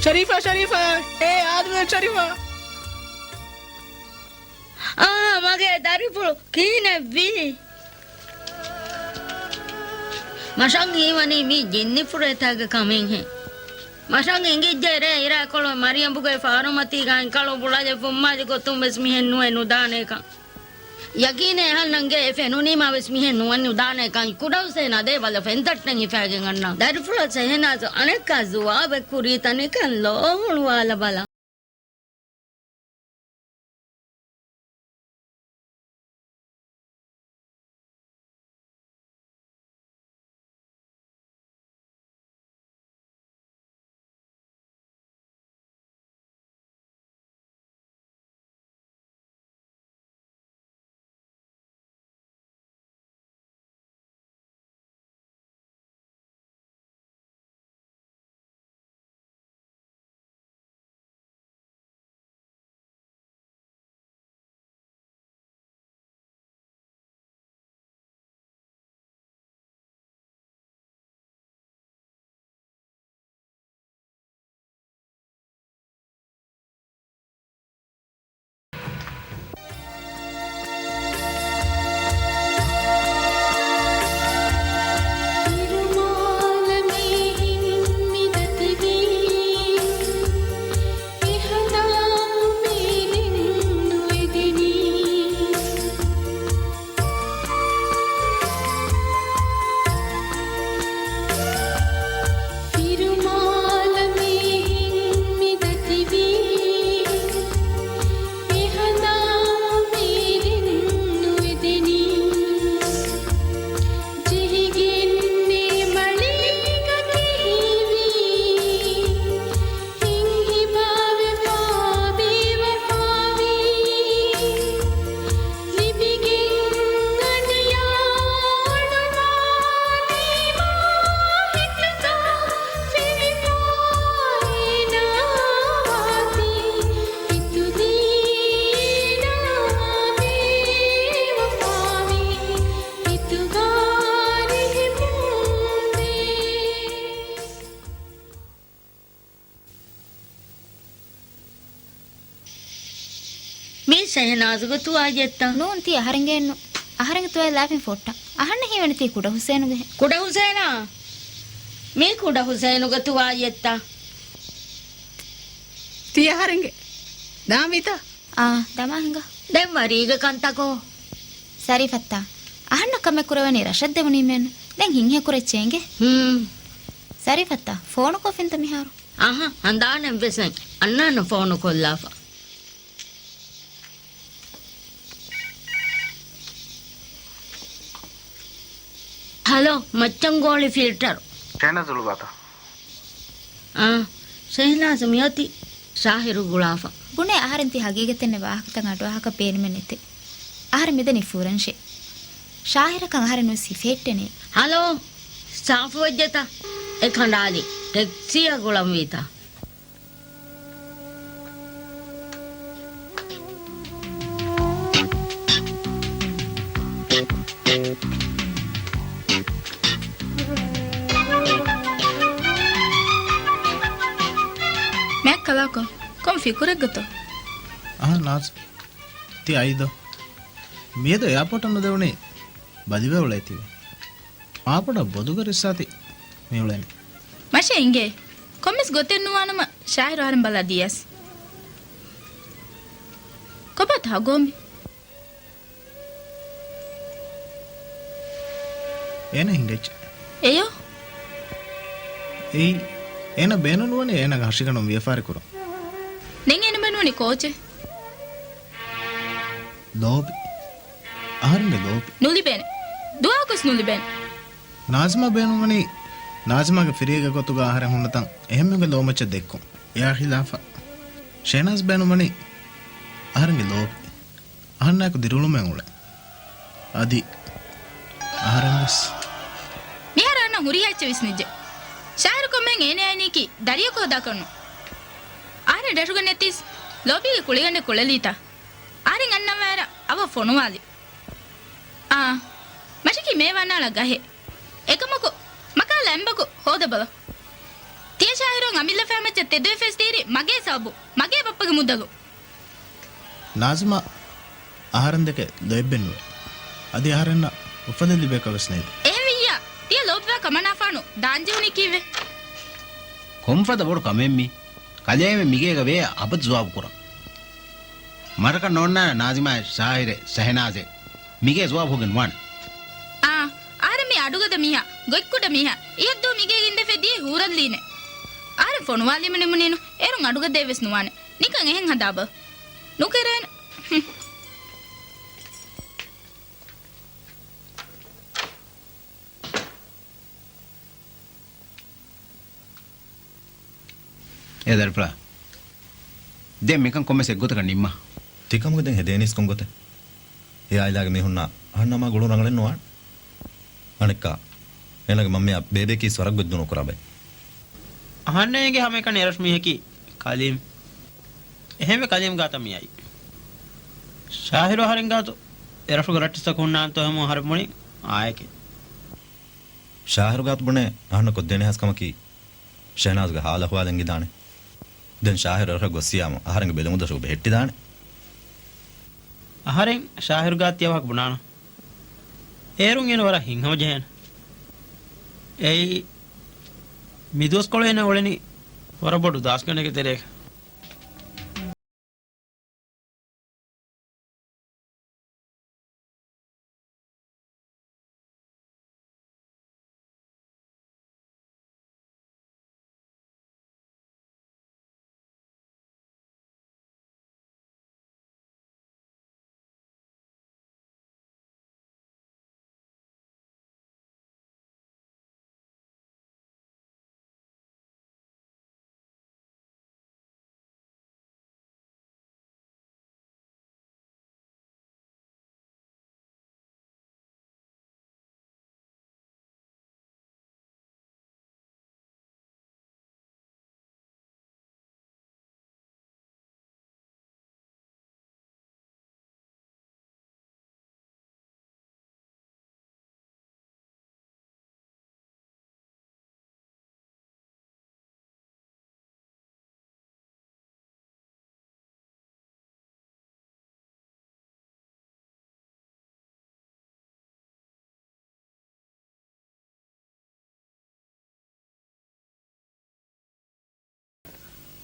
ޝަރީފާ، ޝަރީފާ، އޭ އާދަމް ޝަރީފާ. އާ، މަގޭ ދަރިފުޅު ކިހިނެއްވީ؟ މަށަށް ހީވަނީ މީ ޖިންނިފުރޭތާގެ ކަމެއްހެން. މަށަށް އެނގިއްޖެ ރޭ އިރާކޮޅު މަރިޔަމްބުގެ ފާރުމަތީގައި ކަޅު ބުޅަލެއް ފުއްމާލި ގޮތުން ވެސް މިހެން ނުވެ ނުދާނޭކަން. ޔަގީނޭ އަހަންނަށް ގެއެއް ފެނުނީމާ ވެސް މިހެން ނުވަން ނުދާނޭކަން. ކުޑަހުސޭނާ ދޭބަލަ ފެންތައްޓެން ހިފައިގެން އަންނަ. ދަރިފުޅަށް ޝެހެނާޒު އަނެއްކާ ޒުވާބެއް ކުރީތަ ނިކަން ލޯ ހުޅުވާލަބަލަ. މީ ޝެހެނާޒުގެ ތުވާލިއެއްތަ؟ ނޫން، ތީ އަހަރެންގެއެއްނު. އަހަރެންގެ ތުވާލި ލާފިން ފޮށްޓަ. އަހަންނަށް ހީވަނީ ތީ ކުޑަ ހުސޭނުގެހެން. ކުޑަ ހުސޭނާ؟ މީ ކުޑަ ހުސޭނުގެ ތުވާލިއެއްތަ؟ ތީ އަހަރެންގެ. ދާންވީތަ؟ އާ، ދަމާ ހިނގާ. ދެން ވަރީގެ ކަންތަކޯ؟ ސަރީފަތާ، އަހަންނަށް ކަމެއް ކުރެވެނީ ރަށަށް ދެވުނީމޭނު. ދެން ހިތްހެޔޮކުރައްޗޭ އިނގޭ. ހުން. ސަރީފަތާ، ފޯނުކޮށްފިންތަ މިހާރު؟ އަހަ، ހަނދާނެއްވެސް ނެތް. އަންނާނަށް ފޯނުކޮށްލާފަ. ހަލޯ، މައްޗަންގޯޅި ފިލްޓަރު. ޝެހެނާޒު އުޅުއްވާތަ؟ އާ، ޝެހެނާޒު މިއޮތީ ޝާހިރު ގުޅާފަ. ބުނޭ އަހަރެން ތީ ހަގީގަތެއް ނެތް ވާހަކަތައް އަޑުއަހާކަށް ބޭނުމެއް ނެތޭ. އަހަރެން މިދަނީ ފުރަންށޭ. ޝާހިރަކަށް އަހަރެން ވެސް ހިފެހެއްޓޭނެ. ހަލޯ، ސާފުވެއްޖެތަ؟ އެ ކަނޑާލި ޓެކްސީއަށް ގުޅަންވީތަ؟ މާތް ކަލާކޮ، ކޮން ފިކުރެއްގަތޯ؟ އަހަ ނާޒް، ތި އައީދޯ؟ މިއަދު އެއާޕޯޓަށް ނުދެވުނީ ބަލިވެ އުޅޭތީވެ. މާބޮޑަށް ބޮލުގަ ރިއްސާތި މިއުޅެނީ. މަށެއް އިނގޭ. ކޮންމެސް ގޮތެއް ނުވާނަމަ ޝާހިރު އަހަރެން ބަލާ ދިޔަސް. ކޮބާތަ ހަގޯމި؟ އޭނަ ހިނގައްޖެ. އެޔޯ؟ އެއީ، އޭނަ ބޭނުންވަނީ އޭނަގެ ހަށިގަނޑުން ވިޔަފާރި ކުރަން. ދެން އޭނަ ބޭނުންވަނީ ކޯޗެއް؟ ލޯބި. އަހަރެންގެ ލޯބި. ނުލިބޭނެ. ދުވަހަކުވެސް ނުލިބޭނެ. ނާޒިމާ ބޭނުންވަނީ ނާޒިމާގެ ފިރިއެއްގެ ގޮތުގަ އަހަރެން ހުންނަތަން އެހެންމީހުންގެ ލޯމައްޗަށް ދެއްކުން. އެއާ ޚިލާފަށް ޝެހްނާޒް ބޭނުންވަނީ އަހަރެންގެ ލޯބި. އަހަންނާއެކު ދިރިއުޅުމެއް އުޅެ. އަދި އަހަރެން ވެސް. މިހާރު އަންނަ ހުރިހާ އެއްޗެއް ވިސްނިއްޖެ. ޝާހިރު ކޮންމެހެން އޭނަ އައިނީކީ ދަރިޔަކު ހަދާކަށްނު. އަހަރެން ރަށުގަ ނެތީސް ލޯބީގެ ކުޅިގަނޑެއް ކުޅެލީތަ؟ އަހަރެން އަންނަންވާއިރަށް އަވަށް ފޮނުވާލި. އާ، މަށަކީ މޭވާނާޅާ ގަހެއް. އެކަމަކު، މަކާލާ އެނބަކު ހޯދަބަލަ. ތިޔަ ޝާހިރު އަނބިއްލަފާ މައްޗަށް ތެދުވެފައިސް ދީރީ މަގޭ ސަބަބުން، މަގޭ ބައްޕަގެ މުދަލުން. ނާޒިމާ އަހަރެން ދެކެ ލޯތްބެއް ނުވޭ. އަދި އަހަރެންނަށް އުފަލެއް ލިބޭކަށް ވެސް ނޭދެ. އެހެންވިއްޔާ، ތިޔަ ލޯބިވާ ކަމަނާފާނު ދާންޖެހުނީ ކީއްވެ؟ ކޮންފަދަ ބޮޑު ކަމެއް މީ؟ ކަލޭމެން މިގޭގަ ވޭ އަބަދު ޒުވާބު ކުރަން. މަރަކަށް ނޯންނާނެ ނާޒިމާއެއް ޝާހިރެއް ޝެހެނާޒެއް. މިގޭ ޒުވާބު ހުގެން ނުވާނެ. އާ، އަހަރެން މީ އަޑުގަދަ މީހާ، ގޮތްކުޑަ މީހާ، އިހަށްދޫ މިގޭގަ އިނދެފަ ދިޔަ ހޫރައްލީނެ. އަހަރެން ފޮނުވާލީމަ ނިމުނީނު، އޭރުން އަޑުގަދައެއް ވެސް ނުވާނެ. ނިކަން އެހެން ހަދާބަލަ. ނުކެރޭނެ. ހުން. އޭ ދަރިފުޅާ، ދެން މިކަން ކޮންމެސް އެއްގޮތަކަށް ނިންމާ. ތިކަމުގަ ދެން ހެދޭނީސް ކޮންގޮތެއް؟ އެ އާއިލާގެ މީހުންނާ އަހަންނާމާ ގުޅުން ރަނގަޅެއް ނުވާނެ. އަނެއްކާ، އޭނަގެ މަންމިއާ ބޭބެއަކީ ސްވަރަށް ގޮތް ދުނުކުރާ ބައެއް. އަހަންނޭނގެ ހަމައެކަނި އެރަށު މީހަކީ ކަލީމް. އެހެންވެ ކަލީމް ގާތަށް މިއައީ. ޝާހިރު އަހަރެން ގާތު އެރަށުގެ ރައްޓިސްތަކު ހުންނާނެތޯ ހަމަ އަހަރެން ބުނި އާއެކޭ. ޝާހިރު ގާތު ބުނޭ އަހަންނަށް ކޮށްދޭނެ ހާސް ކަމަކީ، ޝެހްނާޒްގެ ހާލު އަހުވާލެއް އެނގިދާނެ. ދެން ޝާހިރު އެރަށަށް ގޮއްސިޔާމު އަހަރެންގެ ބެލުމުދޮށު ބެހެއްޓިދާނެ. އަހަރެން ޝާހިރު ގާތު ތިޔަ ވާހަކަ ބުނާނަ. އޭރުން އޭނަ ވަރަށް ހިތްހަމަޖެހޭނެ. އެއީ، މި ދުވަސްކޮޅު އޭނަ އުޅެނީ ވަރަށް ބޮޑު ދާސްގަނޑެއްގެ ތެރޭގަ.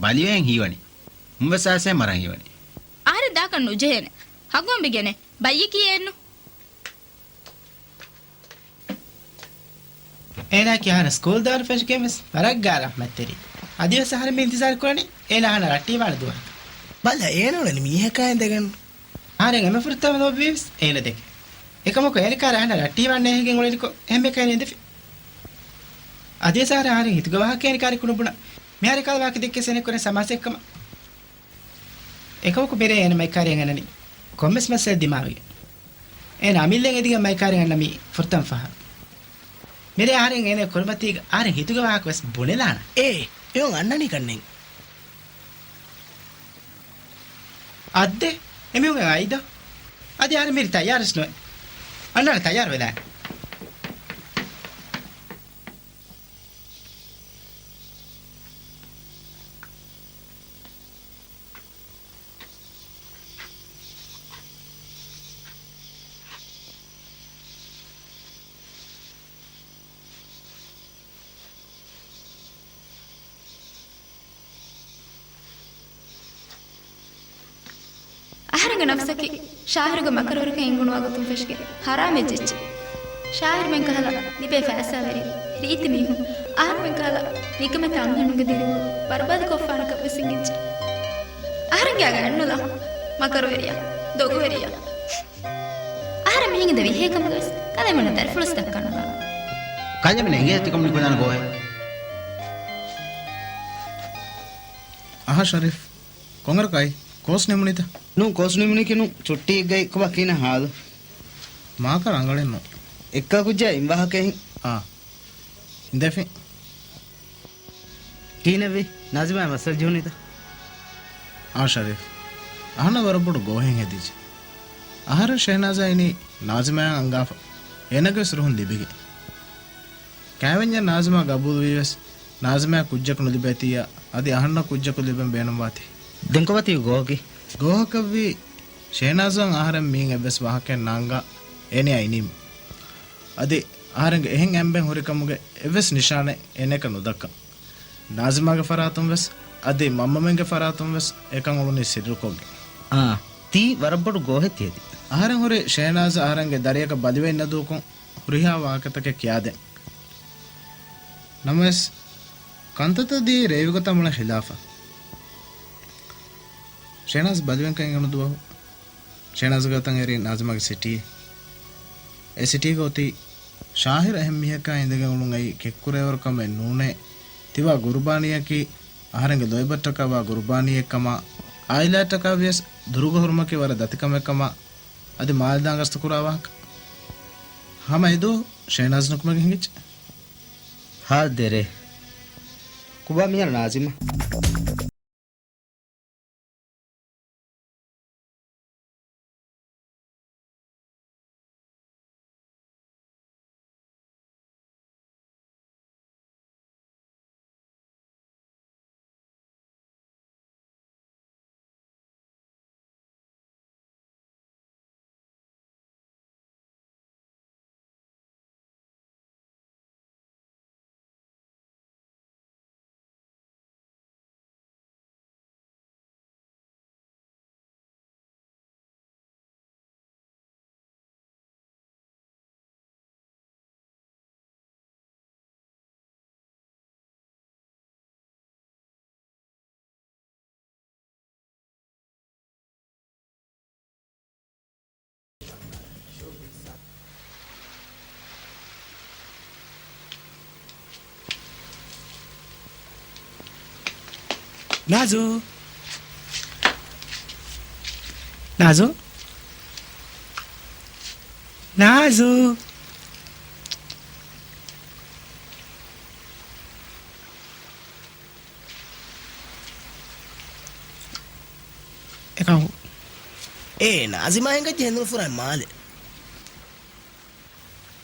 ބަލިވެގެން ހީވަނީ. މުންވެސް އާސޭ މަރަން ހީވަނީ. އަހަރެން ދާކަށް ނުޖެހޭނެ. ހަގުއަނބިގެނެ. ބައްޔަކީ އެއްނު. އޭނާއަކީ އަހަރެން ސްކޫލް ދާން ފެށިގެން ވެސް ވަރަށް ގާ ރަޙްމަތްތެރި. އަދިވެސް އަހަރެން މި އިންތިޒާރު ކުރަނީ އޭނާ އަހަންނަށް ރައްޓެހިވާނެ ދުވަހަކަށް. ބަލަ، އޭނަ އުޅެނީ މީހަކާ އިނދެގެން. އަހަރެން އެންމެ ފުރަތަމަ ލޯބިވީވެސް އޭނަ ދެކެ. އެކަމަކު އޭނަ ކާރި އަހަންނަށް ރައްޓެހިވާން ނޭހިގެން އުޅެނިކޮށް އެހެން ބޭކާރި އިނދެފި. އަދިވެސް އަހަރެން އަހަރެން ހިތުގަ ވާހަކަ އޭނަ ކާރި ކުޑަ ބުނާ. މިހާރު ކާލަ ވާހަކަ ދެއްކޭސް އޭނަ ކުރަން ސަމާސާއެއްކަމަށް. އެކަމަކު މިރޭ އޭނަ މައިކާރިއަށް އަންނަނީ ކޮންމެސް މައްސަލަ ދިމާވެގެން. އޭނަ އަމިއްލައަށް އެދިގެން މައިކާރިއަށް އަންނަ މީ ފުރަތަމަ ފަހަރު. މިރޭ އަހަރެން އޭނަ ކުރިމަތީގަ އަހަރެން ހިތުގެ ވާހަކަ ވެސް ބުނެލާނަން. އޭ، އެއޮން އަންނަނީ ކަންނެން. އައްދެ، އެމީހުން އައިދޯ؟ އަދި އަހަރެން މިރޭ ތައްޔާރުވެސް ނުވޭ. އަންނާނެ ތައްޔާރު ވެލާނެ. އަހަރެންގެ ނަފްސަކީ ޝާހިރުގެ މަކަރުވެރިކަން އެނގުނުވާ ގޮތުން ފެށިގެން ހަރާމް އެއްޗެއްޗެއް. ޝާހިރުމެން ކަހަލަ ލިބޭ ފައިސާވެރި ރީތި މީހުން އަހަރުމެން ކަހަލަ ނިކަމެތި އަންހެނުންގެ ދިރިއުޅުން ބަރުބާދުކޮށްފާނެކަން ވެސް އެނގިއްޖެ. އަހަރެންގެ އަގަ އެއްނުލާ. މަކަރުވެރިޔާ، ދޮގުވެރިޔާ. އަހަރެން މިހިނގި ދެ ވިހޭ ކަމުގަ ވެސް ކަލޭމެންނަށް ދަރިފުޅުސް ދައްކާނުލާނެ. ކަލޭމެން އެނގޭ ތިކަމުނި ކުލާނަ ގޯހެއް. އަހަ ޝަރީފް، ކޮންގަރަކައި؟ ކޯސް ނިމުނީތަ؟ ނޫން، ކޯސް ނިމުނީކީ ނޫން، ޗުއްޓީގައި ކޮބާ ކީނާ ހާލު؟ މާކަ ރަނގަޅެއް ނޫން. އެއްކާ ކުއްޖާ އިން ވާހަކައެއް. އާ، އިނދެފިން. ކީނެއްވީ؟ ނާޒިމާ މައްސަލަ ޖެހުނީތަ؟ އާ ޝަރީފް، އަހަންނަށް ވަރަށް ބޮޑު ގޯހެއް ހެދިއްޖެ. އަހަރެން ޝެހްނާޒާ އިނީ ނާޒިމާއަށް އަންގާފަ. އޭނަގެ ވެސް ރުހުން ލިބިގެން. ކާވެންޏަށް ނާޒިމާ ގަބޫލުވީވެސް، ނާޒިމާއަށް ކުއްޖަކު ނުލިބޭތީއާ، އަދި އަހަންނަށް ކުއްޖަކު ލިބެން ބޭނުންވާތީ. ދެން ކޮބާތީ ގޯހަކީ؟ ގޯހަކަށްވީ، ޝޭނާޒުއަށް އަހަރެން މިއިން އެއްވެސް ވާހަކައެއް ނާންގާ އޭނަޔާ އިނީމަ. އަދި އަހަރެންގެ އެހެން އަނބެން ހުރިކަމުގެ އެއްވެސް ނިޝާނެއް އޭނަޔަކަށް ނުދައްކަން. ނާޒިމާގެ ފަރާތުން ވެސް، އަދި މަންމަމެންގެ ފަރާތުން ވެސް އެކަން އުޅުނީ ސިއްރުކޮށްގެން. އާ، ތީ ވަރަށް ބޮޑު ގޯހެއް ތިހެދި. އަހަރެން ހުރި ޝޭނާޒަށް އަހަރެންގެ ދަރިޔަކަށް ބަލިވެއް ނަދޫކޮށް ހުރިހާ ވާހަކަތަކެއް ކިޔާދޭން. ނަމަވެސް، ކަންތައްތައް ދިޔައީ ރޭވިގޮތާ މޮޅަށް ހިލާފަށް. ޝޭނާޒް ބަލިވެންކަން އެނގުނު ދުވަހު، ޝޭނާޒްގެ އަތަށް އެރީ ނާޒިމާގެ ސިޓީ. އެ ސިޓީގަ އޮތީ ޝާހިރު އެހެން މީހަކާ އިނދެގެން އުޅުން އައީ ކެއްކުރެވޭވަރު ކަމެއް ނޫނޭ. ތިބާ ގުރުބާނީއަކީ އަހަރެންގެ ލޯތްބަށްޓަކާ ވާ ގުރުބާނީއެއްކަމާ، އާއިލާއަށްޓަކާ ވިޔަސް ދުރުގެ ހުރުމަކީ ވަރަށް ދަތިކަމެއްކަމާ، އަދި މާލެ ދާން ގަސްތުކުރާ ވާހަކަ. ހަމަ އެދުވަހު ޝޭނާޒް ނުކުމެގެން ހިނގިއްޖެ. ހާދަ ދެރޭ. ކޮބާ މިހާރު ނާޒިމާ؟ ނާޒު. ނާޒު. ނާޒު. އެކަމަކު. އޭ، ނާޒިމާ ހިނގައްޖެ ހެނދުނު ފުރާން މާލެ.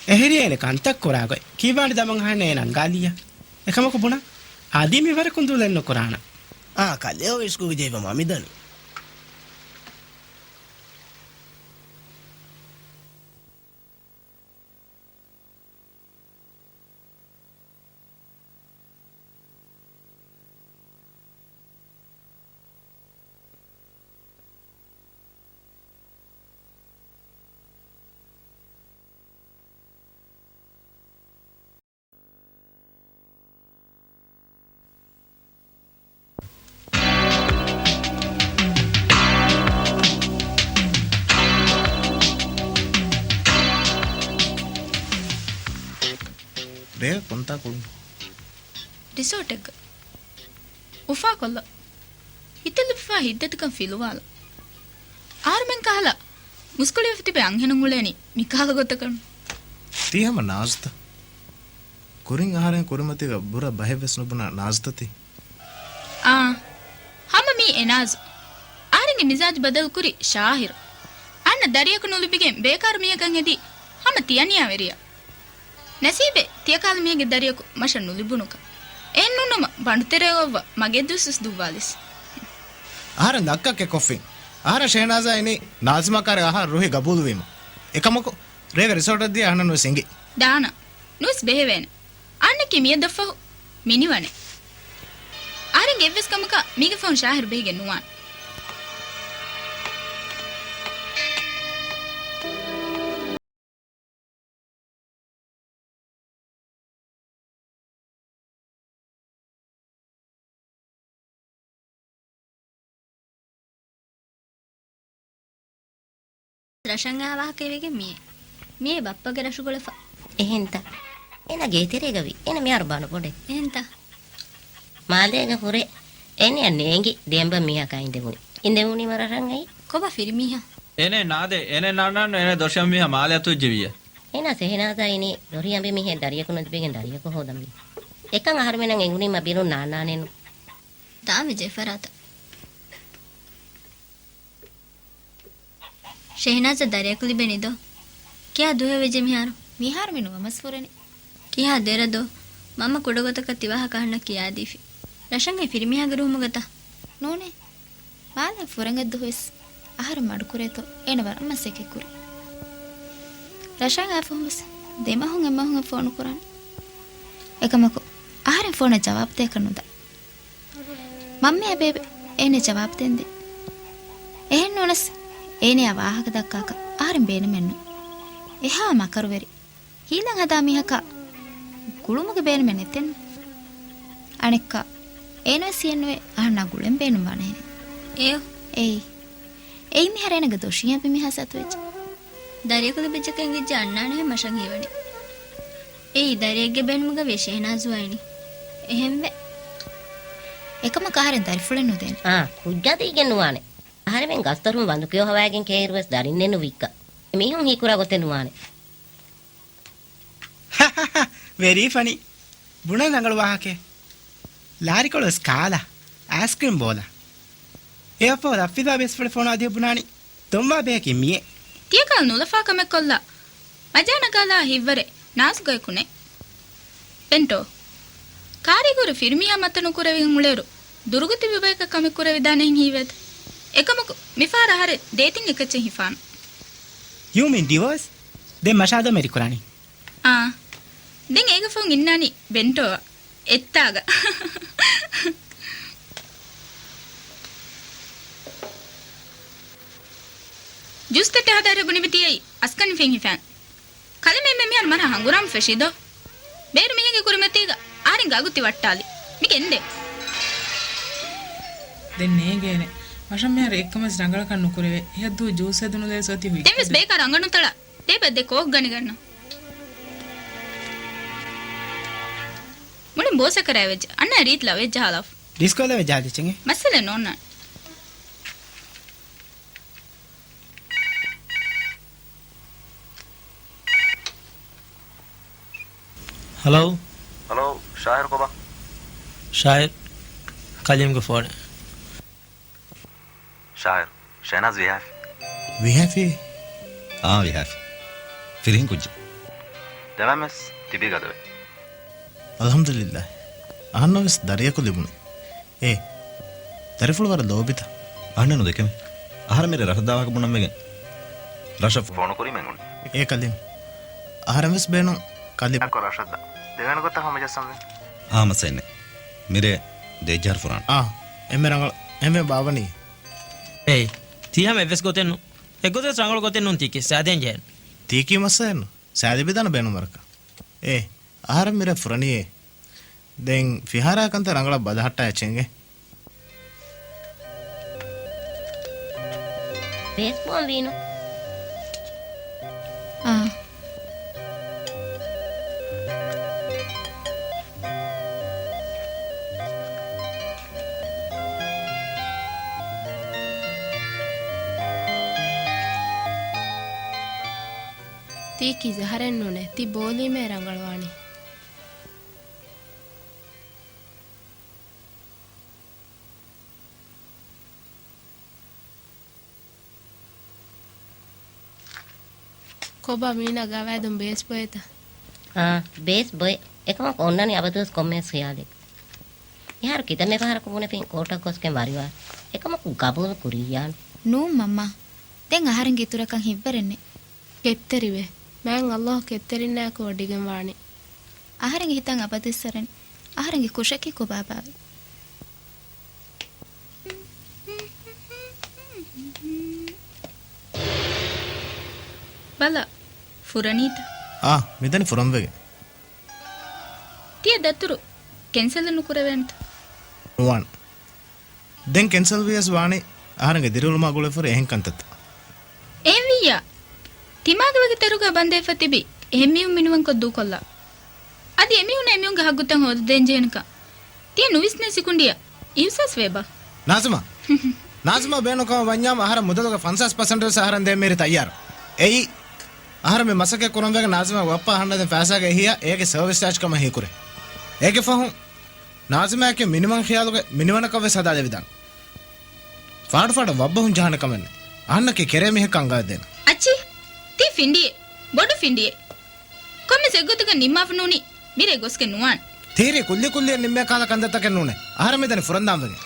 އެހެރީ އޭނަ ކަންތައް ކުރާ ގޮތް ކީއްވާނެ ދަމަން އަހަންނަށް އޭނަ އަންގާލިއްޔާ. އެކަމަކު ބުނާ، އަދި މިވަރަކުން ދުލެއް ނުކުރާނަން. އާ، ކަލޭ އޮވޭ އިސްކޮށްގެ ޖެހިފަ މަ މިދަނީ. ރޭ ކޮންތާކުޅުން؟ ރިސޯޓެއްގަ. އުފާކޮށްލަ. ހިތަށް ލިބިފާ ހިތްދަތިކަން ފިލުވާލަ. އަހަރުމެން ކަހަލަ މުސްކުޅިވެފަ ތިބެ އަންހެނުން އުޅޭނީ މިކަހަލަ ގޮތަކަށް. ތީ ހަމަ ނާޒުތަ؟ ކުރިން އަހަރެން ކުރިމަތީގަ ބުރަ ބަހެއްވެސް ނުބުނާ ނާޒުތަ ތީ؟ އާ، ހަމަ މީ އެ ނާޒު. އަހަރެންގެ މިޒާޖު ބަދަލުކުރި ޝާހިރު. އަންނަ ދަރިޔަކު ނުލިބިގެން ބޭކާރު މީހަކަށް ހެދީ ހަމަ ތިޔަނިޔާވެރިޔާ. ނަސީބެއް ތިޔަކާލަ މީހެއްގެ ދަރިޔަކު މަށަށް ނުލިބުނުކަން. އެހެންނޫންނަމަ ބަނޑުތެރެއަށް އޮއްވާ މަގޭ ދުވަސްވެސް ދުއްވާލިސް. އަހަރެން ދައްކަ ކެކޮށްފިން. އަހަރެން ޝޭނާޒާ އިނީ ނާޒިމާ ކާރި އަހަރެން ރުހި ގަބޫލުވީމަ. އެކަމަކު، ރޭގަ ރިސޯޓަށް ދިޔަ އަހަންނަށް ނުވެސް އެނގި. ދާނަ. ނުވެސް ބެހެވޭނެ. އަންނަކީ މިއަދަށްފަހު މިނިވަނެ. އަހަރެންގެ އެއްވެސް ކަމަކަށް މީގެ ފަހުން ޝާހިރު ބެހިގެން ނުވާނެ. ރަށަށް އާ ވާހަކަ ވެގެން މިއޭ. މިއޭ ބައްޕަގެ ރަށުގަ އުޅެފަ. އެހެންތަ؟ އޭނަ ގޭތެރޭގަ ވީ. އޭނަ މިހާރު ބާނު ބޮޑެ. އެހެންތަ؟ މާލޭގަ ހުރެ އޭނަޔަށް ނޭނގި ދެންބަ މީހަކާ އިނދެވުނީ. އިނދެވުނީ މަރަށް ރަނގައި. ކޮބާ ފިރިމީހާ؟ އޭނަ ނާދޭ، އޭނަ ނާންނާން އޭނަ ދޮށި އަނބިމީހާ މާލެއަށް ތުއްޖެވިއްޔާ. އޭނަ ސެހެނާޒާ އިނީ ދޮށި އަނބިމީހެއް ދަރިޔަކު ނުލިބިގެން ދަރިޔަކު ހޯދަންވީ. އެކަން އަހަރުމެނަށް އެނގުނީމަ ބިރުން ނާންނާނެއްނު. ދާންވެއްޖެ އެފަރާތަށް. ޝެހެނާޒަށް ދަރިޔަކު ލިބެނީ ދޯ؟ ކިހާ ދުވަހެއް ވެއްޖެ މިހާރު؟ މިހާރު މި ނުވަމަސް ފުރެނީ. ކިހާ ދެރަ ދޯ؟ މަންމަ ކުޑަގޮތަކަށް ތިވާހަކަ އަހަންނަށް ކިޔާދީފި. ރަށަން އެ ފިރިމީހާގެ ރުހުމުގަތަ؟ ނޫނޭ. މާލެ ފުރަނގަ ދުވަސް އަހަރެން މަޑުކުރޭތޯ އޭނަ ވަރަށް މަސައްކަތް ކުރި. ރަށަން އާފަހުންވެސް ދެމަހުން އެމަހުން އެ ފޯނު ކުރާނެ. އެކަމަކު އަހަރެން ފޯނަށް ޖަވާބު ދޭކަށް ނުދާ. މަންމައާ ބޭބެ އޭނަ ޖަވާބު ދޭންދެން. އެހެން ނޫނަސް އޭނަޔާ ވާހަކަ ދައްކާކަށް އަހަރެން ބޭނުމެއްނު. އެހާ މަކަރުވެރި. ހީލަން ހަދާ މީހަކާ ގުޅުމުގެ ބޭނުމެއް ނެތެން. އަނެއްކާ އޭނަވެސް ހިޔެއްނުވޭ އަހަންނާ ގުޅެން ބޭނުންވާނެހެނެއް. އެއޮ. އެއީ. އެއީ މިހާރު އޭނަގެ ދޮށީ އަނބިމީހާ ސަތުވެއްޖެ. ދަރިޔަކު ލިބިއްޖެކަން އެނގިއްޖެ އަންނާނެހެން މަށަށް ހީވަނީ. އެއީ ދަރިއެއްގެ ބޭނުމުގަ ވޭ ޝެހެނާޒު އައިނީ. އެހެންވެ. އެކަމަކު އަހަރެން ދަރިފުޅެއް ނުދޭނެ. އާ، ކުއްޖާ ދީގެން ނުވާނެ. އަހަރެމެން ގަސްތޮރުން ވަނދުކިޔޯ ހަވާގެން ކޭއިރުވެސް ދަރިންނެއްނު ވިއްކަ. މީހުން ހީކުރާ ގޮތެއް ނުވާނެ. ވެރީ ފަނީ. ބުނަން ރަނގަޅު ވާހަކައެއް. ލާރިކޮޅުވެސް ކާލާ، އައިސްކްރީމް ބޯލާ. އެއަށްފަހު ރަފީދާ ބޭސްފުޅެއް ފޮނުވާ ދިޔަ ބުނާނީ. ދޮންވާ ބޭކި މިއޭ. ތިޔަކަލް ނުލަފާ ކަމެއް ކޮށްލާ. މަޖާ ނަގާލާ ހިތްވަރެއް ނާޒުގައެކު ނެތް. ބެންޓޯ. ކާރީގަރު ފިރިމީހާ މަތަ ނުކުރެވިގެން އުޅޭއިރު، ދުރުގަ ތިބި ބަޔަކަށް ކަމެއް ކުރެވިދާނެހެން ހީވޭތަ؟ އެކަމަކު، މިފަހަރު އަހަރެން ދޭތިން އެކައްޗެއް ހިފާނަން. You mean divorce? ދެން މަށާ ދޯ މެރި ކުރާނީ. އާ. ދެން އޭގެ ފަހުން އިންނާނީ ބެންޓޯއަށް. އެއްތާގަ. ޖޫސް ތައްޓެއް ހަދާ އަރަ ބުނިބި ތިޔައީ އަސްކަނި ފެން ހިފާން. ކަލޭމެން މިހާރު މަރާ ހަނގުރާމަ ފެށީ ދޯ؟ ބޭރު މީހެއްގެ ކުރިމަތީގަ އަހަރެން ގާގު ތި ވައްޓާލި. މި ގެންދޭ. ދެން ނޭނގޭނެ. މަށަށް މިހާރު އެއްކަމެސް ރަނގަޅަކަށް ނުކުރެވޭ. ހިޔަ ދޫ ޖޫސް ހެދުނުލަޔަސް އޮތީ ހުއްޓަ ދެންވެސް ދެ. ބޭކާރު އަނގަ ނުތަޅާ. ދޭބަ ދެ ކޯކް ގަނެގަންނަ. މުޅިން ބޯސަކަރާ ވެއްޖެ. އަންނަ ރީތި ލަވެއްޖަ ހާލާފު. ޑިސްކޯ ލަވެއްޖަ ހާދިއްޗެނގެ. މައްސަލަ ނޯންނާނެ. ހަލޯ. ހަލޯ، ޝާއިރު ކޮބާ؟ ޝާއިރު، ކަލީމްގެ ފޯނެއް. ޝާއިރު، ޝެނާޒް ވިހާފި. ވިހާފި؟ އާ، ވިހާފި. ފިރިހެން ކުއްޖެއް. ދެންވެސް ތިބީ ގަދަވެ. އަލްޙަމްދުލިއްލާހް. އަހަންނަށް ވެސް ދަރިޔަކު ލިބުނު. އޭ، ދަރިފުޅު ވަރަށް ލޯބިތަ؟ އަހަންނެއް ނުދެކެމެ. އަހަރެން މިރޭ ރަށަށް ދާ ވާހަކަ ބުނަން ވެގެން ރަށަށް ފޯނު ކުރީމެ އެނގުނު. އޭ ކަލީމް. އަހަރެން ވެސް ބޭނުން ކަލި. އަކޮ ރަށަށް ދާ. ދެވޭނެ ގޮތަށް ހަމަޖައްސަން ވޭ. އާ މައްސައެއް ނެތް. މިރޭ ދޭއްޖަހަރު ފުރާނަ. އާ، އެންމެ ރަނގަޅު. އެންމެ ބާވަނީ. އޭ، ތީ ހަމަ އެއްވެސް ގޮތެއް ނޫން. އެއްގޮތަސް ރަނގަޅު ގޮތެއް ނޫން ތީކީ ސާދޭން ޖެހޭނެ. ތީކީ މައްސައެއް ނޫން. ސާދެ ބިދާނަ ބޭނުން ވަރަކަށް. އޭ، އަހަރެން މިރޭ ފުރަނީއޭ. ދެން ފިހާރާ ކަންތައް ރަނގަޅަށް ބަލަހައްޓާ އެއްޗެނގެ. ބޭސްބޯލް ވީނު. އާ. ތީކީ ޒަހަރެއްނޫނޭ، ތި ބޯލީމޭ ރަނގަޅުވާނީ. ކޮބާ މީނާ ގަވާއިދުން ބޭސް ބޮއެތަ؟ އާ، ބޭސް ބޮއެ. އެކަމަކު އޮންނަނީ އަބަދުވެސް ކޮންމެވެސް ޚިޔާލެއް. މިހާރު ކިތަންމެ ފަހަރަކު ބުނެފިން ކޯޓަށް ގޮސްގެން ވަރިވާ. އެކަމަކު ގަބޫލު ކުރިއްޔާނު. ނޫން މަންމާ. ދެން އަހަރެންގެ އިތުރަކަށް ހިތްވަރެއް ނެތް. ކެތްތެރިވޭ. މާތް އައްލާހު ކެތްތެރިންނާއެކު ވޮޑިގެން ވާނީ. އަހަރެންގެ ހިތަށް އަބަދުވެސް އަރަން. އަހަރެންގެ ކުށަކީ ކޮބާބާވައި. ބަލަ، ފުރަނީތަ؟ އާ، މިދަނީ ފުރަންވެގެން. ތިޔަ ދަތުރު ކެންސަލެއް ނުކުރެވޭނެތަ؟ ނުވާނެ. ދެން ކެންސަލް ވިޔަސް ވާނީ އަހަރެންގެ ދިރިއުޅުމާ ގުޅިފަހުރި އެހެން ކަންތައްތައް. އެހެންވިއްޔާ، ތިމާގެ ވަކި ތެރުގަ ބަނދެފަ ތިބި އެހެން މީހުން މިނިވަންކޮށް ދޫކޮށްލާ. އަދި އެމީހުންނަށް އެމީހުންގެ ހައްގުތައް ހޯދަދޭން ޖެހެނެކަން ތިޔަ ނުވިސްނޭ ސިކުނޑިއަށް. އިހުސާސް ވޭބާ؟ ނާޒިމާ. ނާޒިމާ ބޭނުންކަމަށް ވަންޏާމަ އަހަރަށް މުދަލުގެ ފަންސާސް ޕަސެންޓް ވެސް އަހަރެން ދޭން މިހިރީ ތައްޔާރު. އެއީ، އަހަރެން މި މަސައްކަތް ކުރަން ވެގެން ނާޒިމާގެ ބައްޕަ އަހަންނަށް ދެން ފައިސާގެ އެހީއަށް އޭގެ ސަރވިސް ޗާޖް ކަމަށް ހީކުރޭ. އޭގެ ފަހުން ނާޒިމާއަކީ މިނިވަން ޚިޔާލުގެ މިނިވަނަކަށް ވެސް ހަދާލެވިދާނެ. ފާޑު ފާޑަށް ވައްބަހުން ޖަހާނެ ކަމެއް ނެތް. އަހަންނަކީ ކެރޭ މީހަކަށް އަނގައަށް ދޭނަން. އައްޗި، ތީ ފިނޑިއެއް. ބޮޑު ފިނޑިއެއް. ކޮންމެސް އެއްގޮތަކަށް ނިންމާފަ ނޫނީ މިރޭ ގޮސްގެން ނުވާނެ. ތީރީ ކުއްލި ކުއްލިއަށް ނިންމޭ ކަހަލަ ކަންތައްތަކެއް ނޫނޭ. އަހަރެން މިދަނީ ފުރަންދާން ވެގެން.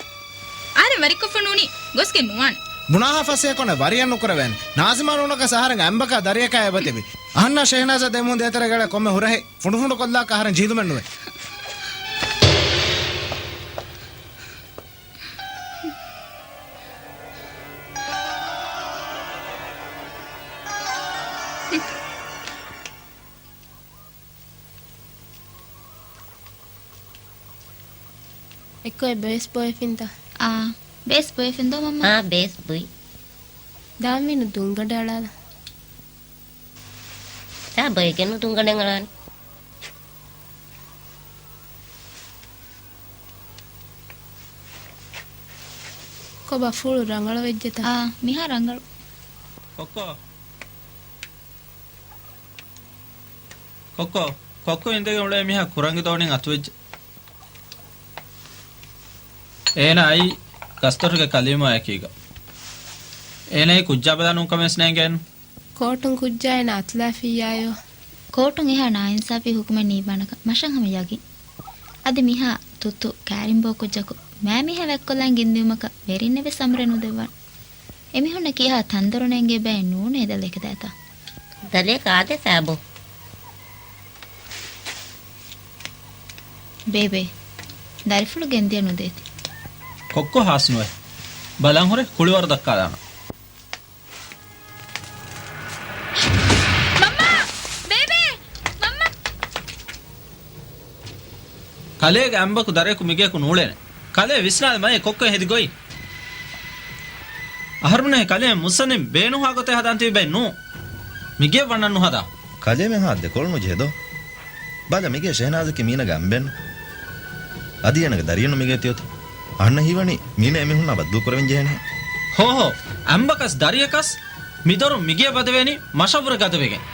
އަހަރެން ވަރިކޮށްފަ ނޫނީ ގޮސްގެން ނުވާނެ. ބުނާހާ ފަސޭހަކޮށް ވަރިއެއް ނުކުރެވޭނެ. ނާޒިމާ ނޫނަކަސް އަހަރެން އަނބަކާ ދަރިއަކާ އެބަތިބި. އަހަންނާ ޝެހެނާޒާ ދެމީހުން ދޭތެރޭގަ އެޅޭ ކޮންމެ ހުރަހެއް ފުނޑުފުނޑުކޮށްލާކަށް އަހަރެން ޖީލުމެއް ނުވޭ. އެއްކޮއެއް ބޭސް ބޮއެފިންތަ؟ އާ، ބޭސް ބޮއެފިން ދޯ މަންމަ؟ އާ، ބޭސް ބުއި. ދާންވީނު ދުންގަނޑެއް އަޅާލަ. ތާ ބޮއެގެން ދުންގަނޑެއް އަޅާނީ. ކޮބާ ފުޅު ރަނގަޅު ވެއްޖެތަ؟ އާ، މިހާ ރަނގަޅު. ކޮއްކޮ. ކޮއްކޮ. ކޮއްކޮ އިނދެގެން އުޅޭ މީހާ ކުރަނގި ދޯނިން އަތުވެއްޖެ. އޭނާ އައީ ގަސްދޮށުގެ ކަލީމާއެކީގަ. އޭނާއީ ކުއްޖާ ބަލާ ނޫން ކަމެއް ވެސް ނޭނގޭނު. ކޯޓުން ކުއްޖާ އޭނާ އަތުލައިފިއްޔާޔޯ. ކޯޓުން އެހާ ނާއިންސާފީ ހުކުމެއް ނީއްވާނެކަން މަށަށް ހަމަ ޔަގީން. އަދި މިހާ ތުއްތު ކާރިން ބޯ ކުއްޖަކު މާމީހާ ވެއްކޮށްލާން ގެންދިއުމަކަށް ވެރިންނެއް ވެސް އަމުރެއް ނުދެއްވާނެ. އެމީހުންނަށް ކިހާ ތަންދޮރު ނޭނގޭ ބައެއް ނޫނޭ ދަލޭ ކަދާތާ. ދަލޭ ކާދޭ ފައިބޯ. ބޭބޭ، ދަރިފުޅު ގެންދިޔަ ނުދޭތި. ކޮއްކޮ ހާސްނުވޭ. ބަލަން ހުރެ ކުޅިވަރު ދައްކާލާނަން. މަންމާ! ބޭބޭ! މަންމާ! ކަލޭގެ އަނބަކު ދަރިޔަކު މިގެޔަކު ނޫޅޭނެ. ކަލޭ ވިސްނާލި މައޭ ކޮއްކޮ ހެދި ގޮތް. އަހަރުމެންނަކީ ކަލޭ މުއްސަނދިން ބޭނުންހާ ގޮތެއް ހަދާން ތިބި ބައެއް ނޫން. މިގެޔަށް ވަންނަން ނުހަދާ. ކަލޭމެން ހާ ދެކޮޅު ނުޖެހޭ ދޯ. ބަލަ މިގޭ ޝެހެނާޒަކީ މީނަގެ އަނބެއްނު. އަދި އޭނަގެ ދަރިއެއްނު މިގޭ ތިއޮތީ. އަހަންނަށް ހީވަނީ މީނަ އެމީހުންނާ ބައްދުވަ ކުރެވެން ޖެހޭނެހެން. ހޯ ހޯ، އަނބަކަސް ދަރިޔަކަސް މިދޮރު މިގޭ ބަދެވޭނީ މަށަށްވުރެ ގަދަވެގެން.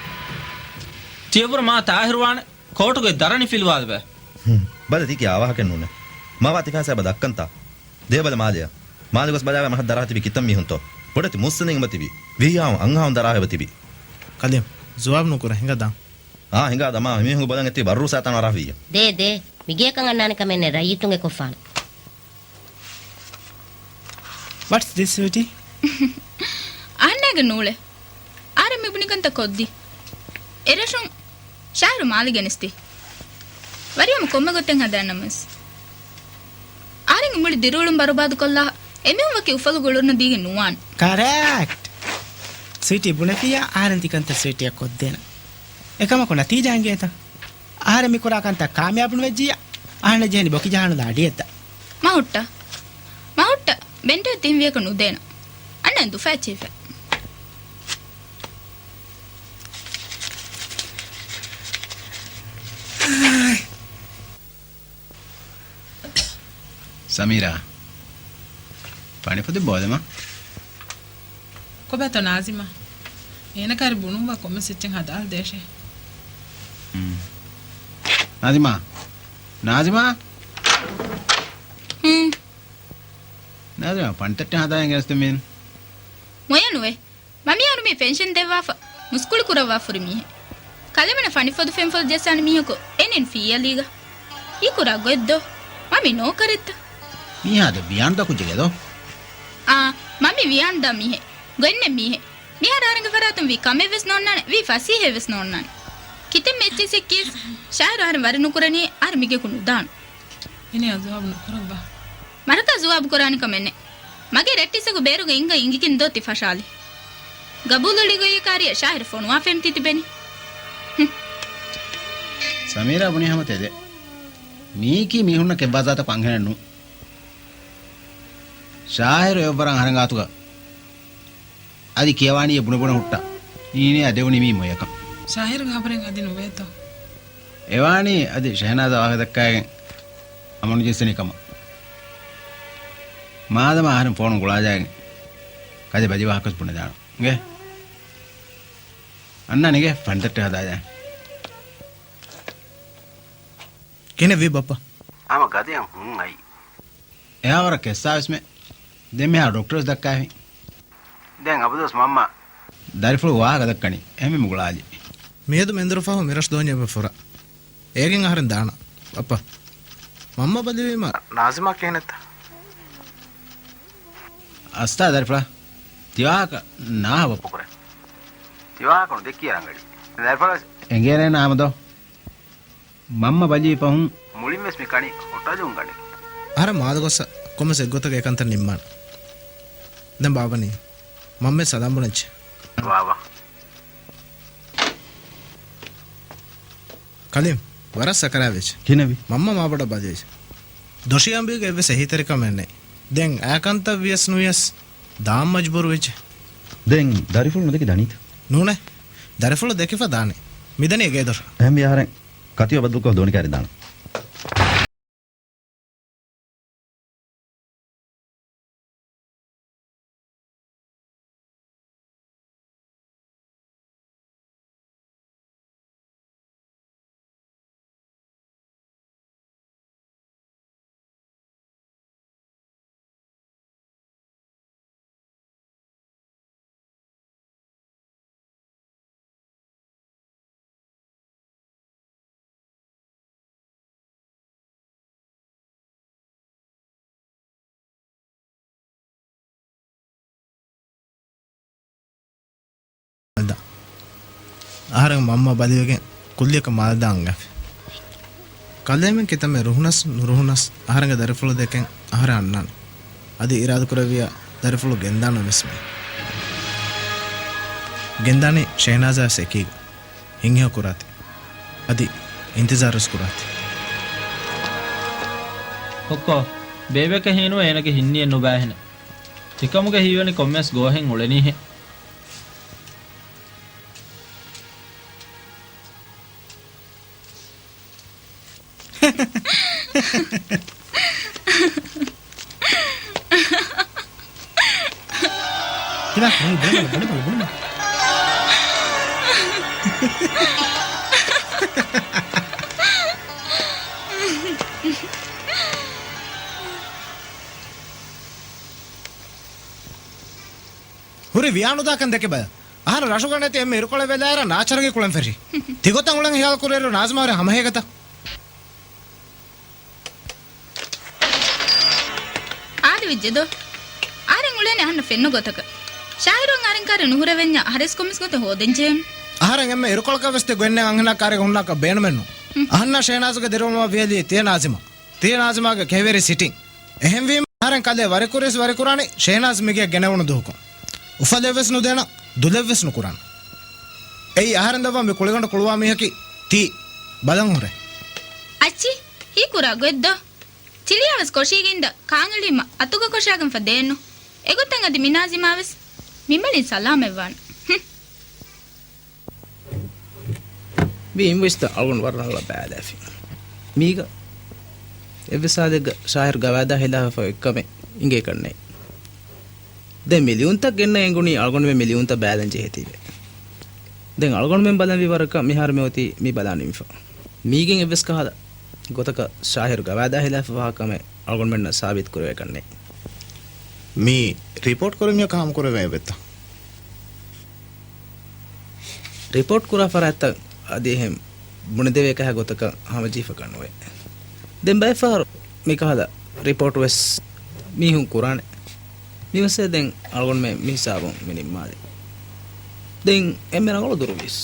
ތިޔަބުރަ މާ ތާހިރުވާނެ ކޯޓުގެ ދަރަނި ފިލުވާލަބަ. ހުން، ބަލަ ތީކީ އާވާހަކައެއްނޫނޭ. މަވާ ތިފައިސާ ބަ ދައްކަންތާ. ދޭ ބަލަ މާލެއަށް. މާލެ ގޮސް ބަލާވޭ މަށަށް ދަރާ ތިބި ކިތަން މީހުންތޯ. ބޮޑެތި މުއްސަނދިން އެބަ ތިބި. ވިހި އަހަރު އަންހާވަން ދަރާ އެބަ ތިބި. ކަލޭ، ޖުވާބު ނުކުރަ ހިނގަ ދާން. އާ، ހިނގާ ދަމާ މީހުން ބަލަން އެތި ބައްރޫ ސައިތާނު އަރާފިއްޔާ. ދޭ، ދޭ. މިގޭ ކަން އަންނާނެ ކަމެއް ނެތް ރައްޔިތުންގެ ކޮށްފާނެ. What's this, sweetie? އަހަންނާގެ ނޫޅެ. އަހަރެން މިބުނި ކަންތައް ކޮށްދީ. އެރަށުން ޝާހިރު މާލެ ގެނެސްދީ. ވަރިހަމަ ކޮންމެ ގޮތެއް ހަދާނަމަސް. އަހަރެންގެ މުޅި ދިރިއުޅުން ބަރުބާދުކޮށްލާ އެމީހުން ވަކި އުފަލުގެ އުޅުން ދީގެން ނުވާނެ. ކަރެކްޓް. ސްވީޓީ ބުނެފިއްޔާ އަހަރެން ތިކަންތައް ސްވީޓީއަށް ކޮށްދޭނަން. އެކަމަކު ނަތީޖާ އެނގޭތަ؟ އަހަރެން މިކުރާ ކަންތައް ކާމިޔާބު ނުވެއްޖިއްޔާ، އަހަންނަށް ޖެހެނީ ބޮކި ޖަހާނުލާ އަޑިއެއްދާ. މަހުއްޓަ. މަހުއްޓަ. ބެންޓެއް ތިން ވިޔަކަށް ނުދޭނަ. އަންނަ ދުފައެއްޗެހިފަ. ސަމީރާ. ފަނިފޮދެއް ބޯލަމާ. ކޮބާތޯ ނާޒިމާ؟ އޭނަ ކާރި ބުނުއްވާ ކޮންމެސް އެއްޗެއް ހަދާލަދޭށޭ. ހުން. ނާޒިމާ. ނާޒިމާ. ހުން. ނާޒިމާ، ފަނިތައްޓެއް ހަދާލަން ގެނެސްދެމީން. މޮޔަނުވެ. މަ މިހާރު މި ފެންޝަން ދެއްވާފަ، މުސްކުޅި ކުރައްވާފަ ހުރި މީހެއް. ކަލޭމެނަށް ފަނިފޮދު ފެންފޮދު ޖައްސާނެ މީހަކު އެންއެން ފީއެލްއީގަ. ހީކުރާ ގޮތްދޯ؟ މަ މި ނޯކަރެއްތަ؟ މީހާ ދެ ވިޔާނުދާ ކުއްޖެކޭ ދޯ؟ އާ، މަ މި ވިޔާނުދާ މީހެއް. ގޮތްނެތް މީހެއް. މިހާރު އަހަރެންގެ ފަރާތުން ވީ ކަމެއްވެސް ނޯންނާނެ، ވީ ފަސޭހައެއްވެސް ނޯންނާނެ. ކިތަންމެ އެއްޗިއްސެއް ކިޔަސް، ޝާހިރު އަހަރެން ވަރި ނުކުރަނީ، އަހަރެން މިގެކު ނުދާނު. އިނިޔާ ޖުވާބު ނުކުރައްވާ. މަރަކާ ޖުވާބު ކުރާނެ ކަމެއް ނެތް. މަގޭ ރައްޓިއްސަކު ބޭރުގަ އިންގަ އިނގިގެން ދޯ ތި ފަށާލި. ގަބޫލުވެރި ގޮތް ކާރިއަށް ޝާހިރު ފޮނުވާފައިން ތި ތިބެނީ. ހުން. ސަމީރާ ބުނީ ހަމަ ތެދެއް. މީކީ މީހުންނަށް ކެއްވާ ޒާތަކު އަންހެނެއް ނޫން. ޝާހިރު އެއްވަރަށް އަހަރެން ގާތުގަ އަދި ކިޔަވާނީ ބުނެ ބުނެ ހުއްޓާ. އިނިޔާ ދެވުނީ މީ މޮޔަކަށް. ޝާހިރުގެ ޚަބަރެއް އަދި ނުވޭތޯ؟ އެވާނީ އަދި ޝެހެނާޒަށް ވާހަކަ ދައްކާގެން އަމަނުޖެއްސެނީ ކަމަށް. މާދަމާ އަހަރެން ފޯނު ގުޅާލާގެން ކަލޭ ބަލި ވާހަކަ ބުނެދާނަން. އިނގޭ. އަންނާނެ އިނގޭ ފަންތައްޓެއް ހަދާލާން. ކިހިނެއްވީ ބައްޕަ؟ ހަމަ ގަދަޔަށް ހުން އައީ. އެހާ ވަރަށް ކެއްސާވެސްމެ. ދެން މިހާރު ޑޮކްޓަރވެސް ދައްކާފި. ދެން އަބަދުވެސް މަންމަ. ދަރިފުޅު ވާހަކަ ދައްކަނީ. އެހެންވީމަ ގުޅާލި. މިއަދު މެންދުރު ފަހު މިރަށު ދޯންޏެއް އެބަ ފުރާ. އޭގެން އަހަރެން ދާނަ. ބައްޕަ. މަންމަ ބަލިވީމަ. ނާޒިމާ ކިހިނެއްތަ؟ އަސްތާ ދަރިފުޅާ. ތިވާހަކަ ނާހަ ބައްޕަ ކުރޭ. ތިވާހަކަ ނުދެއްކިޔާ ރަނގަޅީ. ދަރިފުޅާ. އެނގޭނޭ ނާމަދޯ. މަންމަ ބަލީ ފަހުން. މުޅިންވެސް މި ކަނި ހޮޓަލުން ގަނެ. އަހަރެން މާދަ ގޮއްސަ ކޮންމެސް އެއްގޮތަކަށް އެކަންތައް ނިންމާނެ. ދެން ބާބަނީ. މަންމަ ސަލާމް ބުނައްޗެ. ވާ ވާ. ކަލީމް، ވަރަށް ސަކަރާތްވެއްޖެ. ކިހިނެއްވީ؟ މަންމަ މާބޮޑަށް ބަލިވެއްޖެ. ދޮށީ އަނބީގެ އެއްވެސް އެހީތެރިކަމެއް ނެތް. ދެން އާ ކަންތައް ވިޔަސް ނުވިޔަސް ދާން މަޖްބޫރު ވެއްޖެ. ދެން ދަރިފުޅު ނުދެކި ދާނީތަ؟ ނޫނޭ. ދަރިފުޅު ދެކިފަ ދާނެ. މިދަނީ ގޭދޮރަށް. އެހެންވީ އަހަރެން ކަތިވަ ބަދަލުކޮށް ދޯނި ކާރި ދާނަން. އަހަރެން މަންމަ ބަލިވެގެން ކުއްލިއަކަށް މާލެ ދާން އަންގާފި. ކަލޭމެން ކިތަންމެ ރުހުނަސް ނުރުހުނަސް އަހަރެންގެ ދަރިފުޅު ދެކެން އަހަރެން އަންނާނެ. އަދި އިރާދަކުރެއްވިއްޔާ ދަރިފުޅު ގެންދާނަން ވެސް މެ. ގެންދާނީ ޝެހެނާޒާ ވެސް އެކީގަ. ހިތްހެޔޮ ކުރާތި. އަދި އިންތިޒާރުވެސް ކުރާތި. ކޮއްކޮ، ބޭބެއަކަށް ހީނުވެ އޭނަގެ ހިތްނިޔަތް ނުބައިހެނެއް. ތިކަމުގެ ހީވަނީ ކޮންމެވެސް ގޯހެއް އުޅެނީހޭ. ކިލާ، ބުނެ، ބުނެ، ބުނެ، ބުނެ. ހުރި ވިޔާނުދާކަން ދެކެބަލަ. އަހަރެން ރަށުގަ ނެތި އެންމެ އިރުކޮޅެއް ވެލާއިރަށް ނާޗަރަކީ ކުޅެން ފެށި. ތިގޮތަށް އުޅެން ހިޔާލު ކުރިއިރު ނާޒިމާ ހުރެ ހަމަހޭގަތަ؟ އާދެވިއްޖެ ދޯ. އަހަރެން އުޅޭނެ އަހަންނަށް ފެންނަ ގޮތަކަށް. ޝާހިރު އަހަރެން ކާރި ނުހުރެވެންޏާ އަހަރެސް ކޮމިސް ގޮތެއް ހޯދެންޖެހޭ. އަހަރެން އެންމެ އިރުކޮޅަކަށް ވެސް ތި ގޮތްނެއް އަންހެނާ ކާރިގަ ހުންނާކަށް ބޭނުމެއްނު. ހުން. އަހަންނާ ޝޭނާޒުގެ ދިރިއުޅުމަށް ވިޔަލީ ތިޔަ ނާޒިމާ. ތިޔަ ނާޒިމާގެ ކެހިވެރި ސިޓިން. އެހެންވީމަ، އަހަރެން ކަލޭ ވަރިކުރިޔަސް ވަރިކުރާނީ ޝޭނާޒް މިގެއަށް ގެނެވުނު ދުވަހުކުން. އުފަލެއްވެސް ނުދޭނަ، ދުލެއްވެސް ނުކުރާނަ. އެއީ އަހަރެން ދައްވާ މި ކުޅިގަނޑު ކުޅުވާ މީހަކީ ތީ. ބަލަން ހުރޭ. އައްޗި، ހީކުރާ ގޮތްދޯ. ޗިލިޔާވެސް ކޮށީގެ އިންދަ ކާން އެޅީމަ އަތުގަ ކޮށާގެންފަ ދޭންނު. އެގޮތަށް އަދި މި ނާޒިމާވެސް މި މަޅިން ސަލާމަތްވާނެ. ހުން. މި އިންވޮއިސްތައް އަޅުގަނޑު ވަރަށް ރަނގަޅަށް ބައިލާފި. މީގަ އެއްވެސް ހާލެއްގަ ޝާހިރު ގަވާއިދާ ހިލާފަށް އޮތްކަމެއް އިނގޭކަށްނެތް. ދެން މި ލިޔުންތައް ގެންނަ އެނގުނީ އަޅުގަނޑުމެން މި ލިޔުންތައް ބައިލަން ޖެހޭތީވެ. ދެން އަޅުގަނޑުމެން ބަލަންވީ ވަރަކަށް މިހާރު މި އޮތީ މި ބަލާ ނިމިފަ. މީގެން އެއްވެސް ކަހަލަ ގޮތަކަށް ޝާހިރު ގަވާއިދާ ހިލާފަށް ވާކަމެއް އަޅުގަނޑުމެންނަށް ސާބިތު ކުރެވޭކަށްނެތް. މި ރިޕޯޓް ކުރެވެންޏާ ކާމު ކުރެވޭ އެބައްތަ؟ ރިޕޯޓް ކުރާ ފަރާތްތައް އަދި އެހެން ބުނެދެވޭ ކަހަލަ ގޮތަކަށް ހަމަޖެހިފަކަށް ނުވޭ. ދެން ބައެއް ފަހަރު މިކަހަލަ ރިޕޯޓް ވެސް މީހުން ކުރާނެ. މިވެސް ދެން އަޅުގަނޑުމެން މި ހިސާބުން މި ނިންމާލި. ދެން އެންމެ ރަނގަޅު ދުރުވިޔަސް.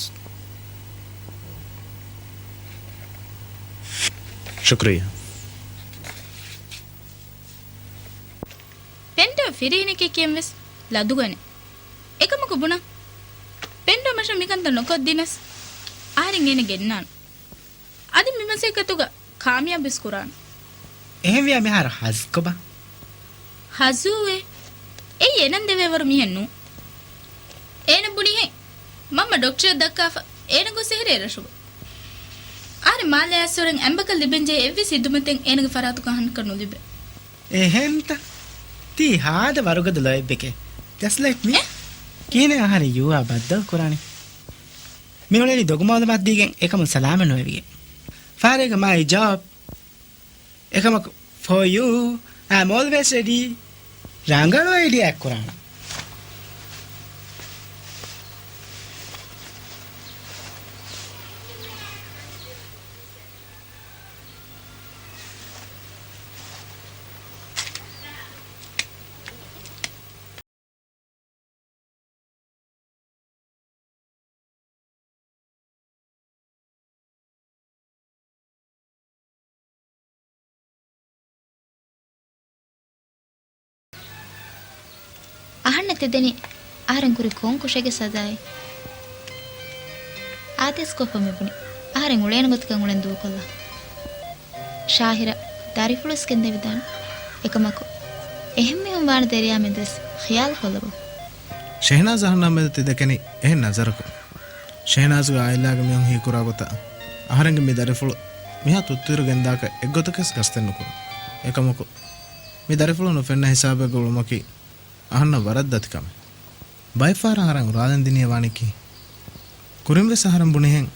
ޝުކްރިއްޔާ. ޕެންޓޯ ފިރިހެނެކޭ ކިޔަން ވެސް ލަދުގަނެ. އެކަމަކު ބުނަ. ޕެންޓޯ މަށަށް މިކަންތައް ނުކޮށްދިނަސް އަހަރެން އޭނަ ގެންނާނެ. އަދި މި މަސައްކަތުގަ ކާމިޔާބުވެސް ކުރާނެ. އެހެންވިޔާ މިހާރު ހަޒްކޮބާ؟ ހަޒޫއޭ؟ އެއީ އޭނަން ދެވޭވަރު މީހެއް ނޫން. އޭނަ ބުނިހެން މަންމަ ޑޮކްޓަރަށް ދައްކާފަ އޭނަ ގޮސް އެހެރޭ ރަށުގަ. އަހަރެން މާލެ އައިސް ހުރެން އަނބަކަށް ލިބެން ޖެހޭ އެއްވެސް ހިދުމަތެއް އޭނަގެ ފަރާތުގަ އަހަންނަކަށް ނުލިބޭ. އެހެންތަ؟ ތީ ހާދަ ވަރުގަދަ ލޯތްބެކޭ. Just like me. އެ؟ ކިހިނެއް އަހަރެން ޔޫއާ ބައްދަލު ކުރާނީ؟ މި އުޅެނީ ދޮގު މައުލޫމާތު ދީގެން އެކަމުން ސަލާމަތް ނުވެވިގެން. ފާރޭގަ މާ އިޖާބް. އެކަމަކު، for you, I am always ready. ރަނގަޅު އައިޑިއާއެއް ކުރާނަން. އަހަންނަށް ތެދެނީ އަހަރެން ކުރި ކޮން ކުށެއްގެ ސަޒާއެއް؟ އާދޭސްކޮށްފަ މިބުނި. އަހަރެން އުޅޭނެ ގޮތަކަށް އުޅެން ދޫކޮށްލާ. ޝާހިރަށް ދަރިފުޅުވެސް ގެންދެވިދާނެ. އެކަމަކު، އެހެން މީހުން ވާނެ ދެރަޔާ މެދުވެސް ޚިޔާލު ކޮށްލަބަ. ޝެހްނާޒް އަހަންނާ މެދު ތި ދެކެނީ އެހެން ނަޒަރަކުން. ޝެހްނާޒްގެ އާއިލާގެ މީހުން ހީކުރާ ގޮތަށް، އަހަރެންގެ މި ދަރިފުޅު މިހާ ތުއްތުއިރު ގެންދާކަށް އެއްގޮތަކަސް ގަސްތެއް ނުކުރުން. އެކަމަކު، މި ދަރިފުޅު ނުފެންނަ ހިސާބެއްގަ އުޅުމަކީ އަހަންނަށް ވަރަށް ދަތި ކަމެއް. ބައެއްފަހަރަށް އަހަރެން އުރާލަން ދިނީ ވާނީ ކީއް؟ ކުރިންވެސް އަހަރެން ބުނިހެން،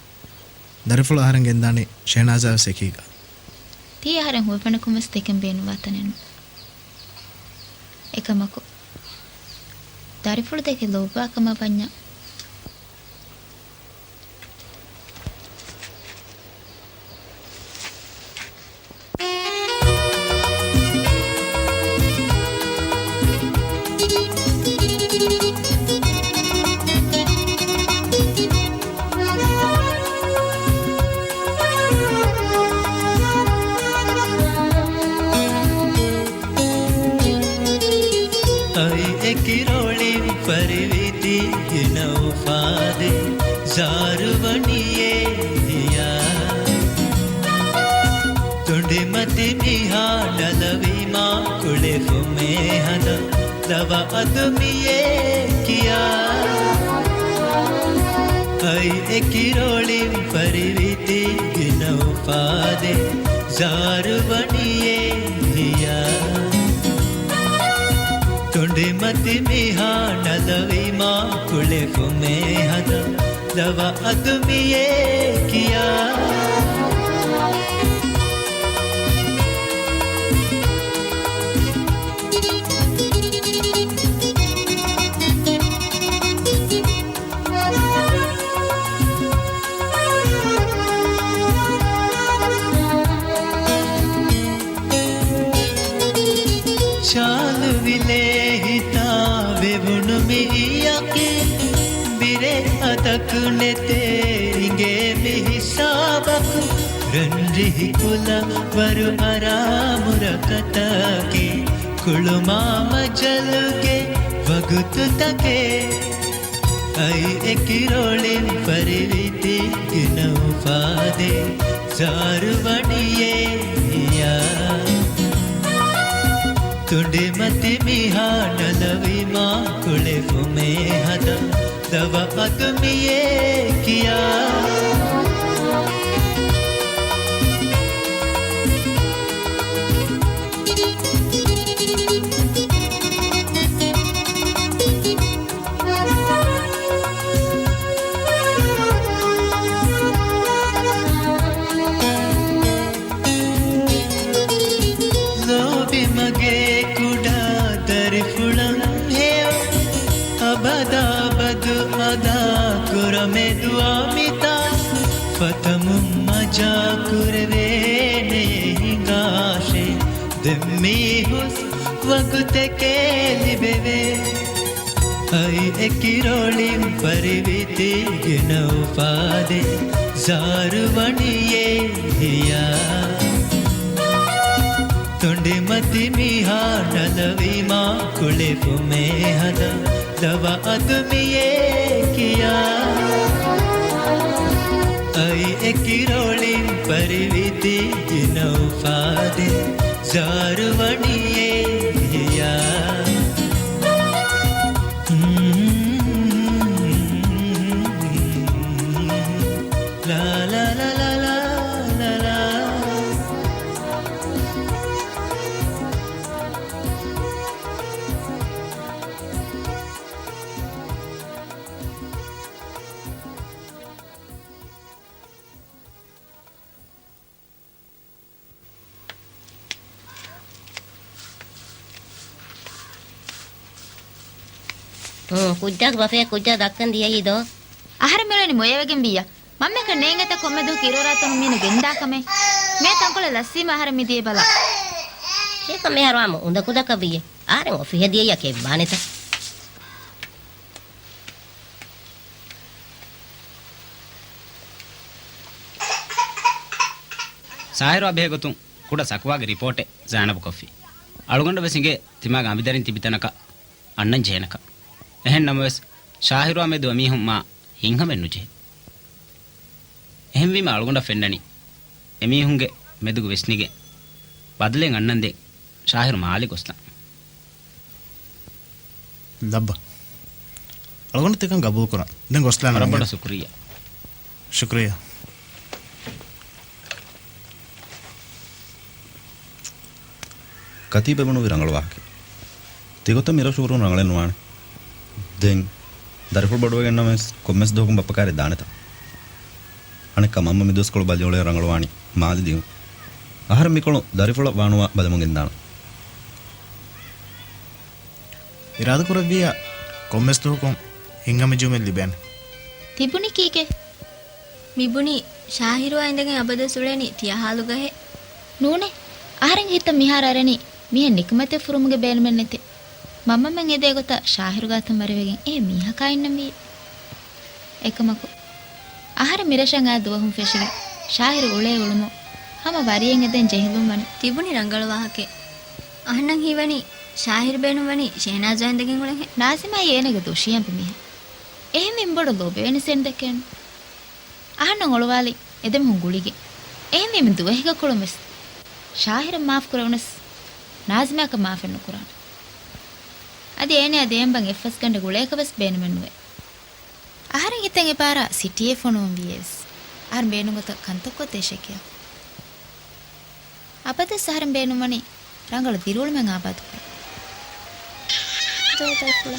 ދަރިފުޅު އަހަރެން ގެންދާނީ ޝެހްނާޒާވެސް އެކީގަ. ތީ އަހަރެން ހުވަފެނަކުންވެސް ދެކެން ބޭނުންވާ ތަނެއް ނޫން. އެކަމަކު، ދަރިފުޅު ދެކެ ލޯބިވާ ކަމަށް ވަންޏާ. އައި އެކިރޮޅިން ފަރިވިތި ގިނަ އުފާދެ ޒާރުވަނީ އޭ ހިޔާ. ތުނޑިމަތި މިހާ ނަލަވީމާ ކުޅެފުމޭ ހަނދަ ލަވަ އަދު މިއޭ ކިޔާ. އައި އެކިރޮޅިން ފަރިވިތި ގިނަ އުފާދެ ޒާރުވަނީ އޭ ހިޔާ. ތުނޑިމަތި މިހާ ނަލަވީމާ ކުޅެފުމޭ ހަނދަ ލަވަ އަދު މިއޭ ކިޔާ. ޝާލު ވިލޭ ހިތާ ވެވުނު މިއީ އަކީ، ބިރެއް އަތަކު ނެތޭ އިނގޭ މި ހިސާބަކު. ރަންރިހި ކުލަވަރު އަރާ މުރަކަތަކީ، ކުޅުމާ މަޖަލުގެ ވަގުތުތަކޭ. އައި އެކިރޮޅިން ފަރިވިތި ގިނަ އުފާދެ ޒާރުވަނީ އޭ ހިޔާ. ތުނޑިމަތި މިހާ ނަލަވީމާ ކުޅެފުމޭ ހަނދަ ލަވަ އަދު މިއޭ ކިޔާ. ލޯބި މަގޭ ކުޑަ ދަރިފުޅަށް ހެޔޮ، އަބަދާބަދު އަދާ ކުރަމޭ ދުޢާ މިތާ. ފަތަމުން މަޖާ ކުރެވޭނެ ހިނގާށޭ، ދެން މީ ހުސް ވަގުތެކޭ ލިބެވޭ. އައި އެކިރޮޅިން ފަރިވިތި ގިނަ އުފާދެ ޒާރުވަނީ އޭ ހިޔާ. ތުނޑިމަތި މިހާ ނަލަވީމާ ކުޅެފުމޭ ހަނދަ ލަވަ އަދު މިއޭ ކިޔާ. އައި އެކިރޮޅިން ފަރިވިތި ގިނަ އުފާދެ ޒާރުވަނީ އޭ ހިޔާ. ލާ، ލާ، ލާ. ހޫނ، ކުއްޖާގެ ބަފަޔަށް ކުއްޖާ ދައްކަން ދިޔައީ ދޯ؟ އަހަރެން މިއުޅެނީ މޮޔަވެގެން ވިއްޔަ. މަންމައަކަށް ނޭނގޭތަ ކޮންމެ ދުވަހަކު އިރުއަރާތަނުން މީނަ ގެންދާކަމެއް؟ މޭ ތަންކޮޅެއް ލައްސީމަ އަހަރެން މިދިޔަ ބަލާ. އެކަމް މިހާރު އާ މު އުނދަކުދަކަށް ވިއްޔެ. އަހަރެން އޮފީހަށް ދިޔައީ ކެއްވާނެތަ؟ ސާހިރުއާ ބެހޭ ގޮތުން ކުޑަ ސަކުވާގެ ރިޕޯޓެއް ޒައިނަބު ކޮށްފި. އަޅުގަނޑަށް ވެސް އިނގޭ ތިމާގެ އަނބިދަރިން ތިބި ތަނަކަށް އަންނަން ޖެހޭނެކަން. އެހެން ނަމަވެސް، ޝާހިރުއާ މެދު އެމީހުން މާ ހިތްހަމައެއް ނުޖެހޭ. އެހެންވީމަ އަޅުގަނޑަށް ފެންނަނީ، އެމީހުންގެ މެދުގަ ވިސްނިގެން، ބަދަލެއް އަންނަންދެން ޝާހިރު މާލެ ގޮސްލަން. ލައްބަ. އަޅުގަނޑު ތިކަން ގަބޫލުކުރަން. ދެން ގޮސްލާނަން. ވަރަށް ބޮޑަށް ޝުކުރިއްޔާ. ޝުކުރިއްޔާ. ކަތީބެއް ބުނުއްވި ރަނގަޅު ވާހަކައެއް. ތިގޮތަށް މިރަށު ހުރުން ރަނގަޅެއް ނުވާނެ. ދެން ދަރިފުޅު ބޮޑުވެގެންނަމަވެސް ކޮންމެސް ދުވަހަކުން ބައްޕަ ކައިރި ދާނެތަ؟ އަނެއްކާ މަންމަ މިދުވަސްކޮޅު ބަލި އުޅޭ ރަނގަޅުވާނީ މާލެ ދިޔުން. އަހަރެން މިކޮޅު ދަރިފުޅަށް ވާނުވާ ބަލަމުން ގެންދާނަން. އިރާދަކުރެއްވިއްޔާ ކޮންމެސް ދުވަހަކުން ހިތްހަމަޖެހުމެއް ލިބޭނެ. ތިބުނީ ކީކޭ؟ މިބުނީ، ޝާހިރުއާ އިނދެގެން އަބަދުވެސް އުޅެނީ ތިޔަ ހާލުގަހޭ. ނޫނޭ، އަހަރެންގެ ހިތަށް މިހާރު އަރަނީ މިހެން ނިކުމެތެއް ފުރުމުގެ ބޭނުމެއް ނެތޭ. މަންމަމެން އެދޭ ގޮތަށް ޝާހިރު ގާތަށް މަރެވިގެން އެ މީހަކާ އިންނަންވީ. އެކަމަކު، އަހަރެން މިރަށަށް އައި ދުވަހުން ފެށިގެން ޝާހިރު އުޅޭ އުޅުމުން ހަމަ ވަރިއެއް އެދެން ޖެހިލުން ވަނީ. ތިބުނީ ރަނގަޅު ވާހަކައެއް. އަހަންނަށް ހީވަނީ ޝާހިރު ބޭނުންވަނީ ޝޭނާޒާ އިނދެގެން އުޅެންހޭ. ނާޒިމާއީ އޭނަގެ ދުށި އަނބި މީހެއް. އެހެންވީމަ ބޮޑަށް ލޯބިވެނީސް އެނދެކެން. އަހަންނަށް އޮޅުވާލި އެދެމީހުން ގުޅިގެން. އެހެންވީމަ ދުވަހެއްގަ ކުޅުންވެސް ޝާހިރަށް މާފު ކުރެވުނަސް ނާޒިމާއަކަށް މާފެއް ނުކުރާނެ. އަދި އޭނަޔާ ދޭންބަން އެއްފަސްގަނޑެއް ގުޅޭކަށް ވެސް ބޭނުމެއް ނުވޭ. އަހަރެން ހިތަށް އެބާރާ ސިޓީއެއް ފޮނުވަން ވިއްޔަވެސް، އަހަރެން ބޭނުންގޮތަށް ކަންތައް ކޮށްދޭށޭ ކިޔާ. އަބަދުވެސް އަހަރެން ބޭނުންވަނީ ރަނގަޅު ދިރިއުޅުމެއް އާބާދުކުރަން. ދޯ ދަރިފުޅާ.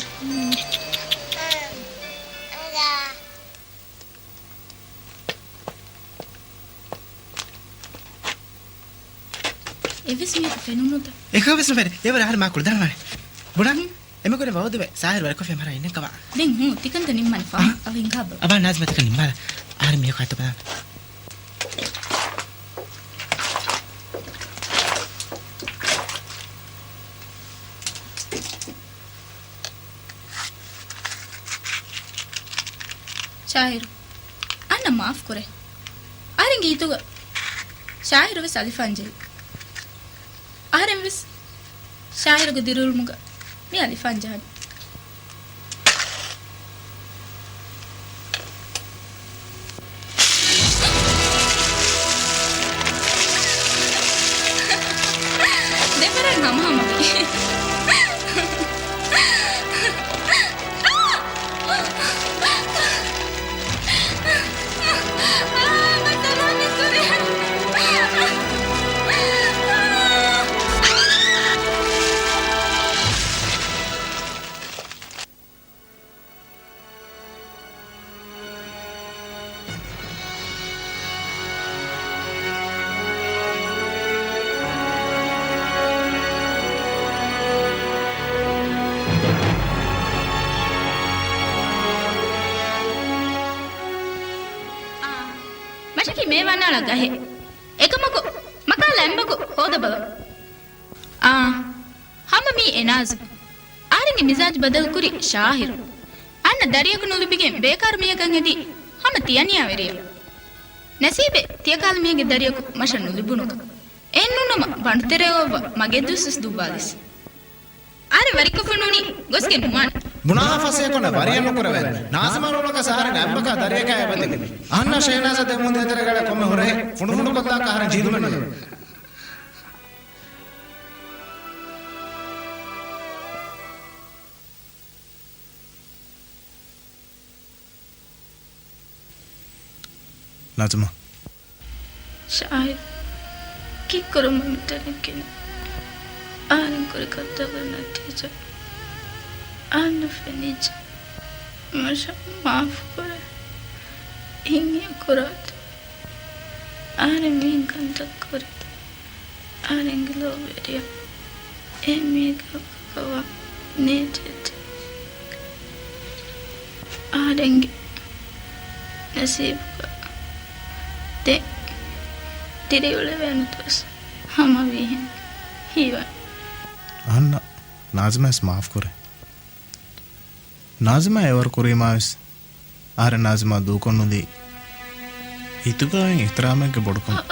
އެއްވެސް މީހަކު ފެނުނުތަ؟ އެކަކުވެސް ނުފެނޭ. އެވަރަށް އަހަރެން މާ ކުޅަދާންވާނެ. ބުނާ. އެމަގުނެ ވައުދުވެ ސާހިރު ވަރަކޮށްފި މަރާ އިނެއްކަވާ. ދެން ހޫ، ތިކަންތަ ނިންމާނެ ފާ. އަވަ ހިނގާބަ. އަބާ ނާޒިމާ ތިކަން ނިންމާލަ. އަހަރެން މީހަކު އަތުބަލާ. ޝާހިރު. އަންނަ މާފުކުރޭ. އަހަރެންގެ ހިތުގަ ޝާހިރު ވެސް އަލިފާން ޖެހި. އަހަރެން ވެސް ޝާހިރުގެ ދިރިއުޅުމުގަ މި އަލިފާން ޖަހަން. ދެފަރަށް ހަމަހަމަވި. މަށަކީ މޭ ވަންނާނެ ގަހެއް. އެކަމަކު، މަކާލާ އެއްމަގު ހޯދަބަލަ. އާ، ހަމަ މީ އެނާޒު. އަހަރެންގެ މިޒާޖު ބަދަލުކުރި ޝާހިރު. އަންނަ ދަރިޔަކު ނުލިބިގެން ބޭކާރު މީހަކަށް ހެދި ހަމަ ތިޔަނިޔާވެރިޔާ. ނަސީބެއް ތިޔަކާލަ މީހެއްގެ ދަރިޔަކު މަށަށް ނުލިބުނުކަން. އެހެންނޫންނަމަ ބަނޑުތެރޭ އޮއްވަ މަގެއް ދުއްސަސް ދުއްވާލިސް. އަހަރެން ވަރިކޮށްފަ ނޫނީ ގޮސްގެން ނުވާނެ. ބުނާހާ ފަސޭހަކޮށް ވަރިއެއް ނުކުރެވޭ. ނާޒިމާ ނޫނަކަސް އަހަރެން އަތްބަކާ ދަރިޔަކާ އެބަދެ. އަހަންނާ ޝޭނާޒާ ދެމުން ދޭތެރޭގަ ކޮންމެ ހުރަހެއް ފުނޑުފުނޑުކޮށްލާކަށް އަހަރެން ޖީލުމެއް ނުވޭ. ނާޒިމާ. ޝާހިދް، ކީއްކުރަމުން މިތަނަށް ގެނެ؟ އަހަރެން ކުރި ކަންތަކުގެ ނަތީޖާ އަހަންނަށް ފެނިއްޖެ. މަށަށް މާފުކުރޭ. ހިތްހަމަ ކުރާތަ؟ އަހަރެން މިހެން ކަންތައް ކުރީތަ؟ އަހަރެންގެ ލޯބިވެރިޔާ އެހެން މީހެއްގެ ހައްޕަކަށް ވާން ނޭނގޭތަ؟ ޑެންގި ނަސީބުގަ ދެން ދިރިއުޅެވޭނެ ދުވަސް ހަމަވީހެން ހީވަން. އަހަންނަށް ނާޒިމާވެސް މާފްކުރޭ. ނާޒިމާ އެވަރު ކުރީމާވެސް އަހަރެން ނާޒިމާ ދޫކޮށްނުލީ ހިތުގައި އިޙްތިރާމެއްގެ ބޮޑުކަމަށް.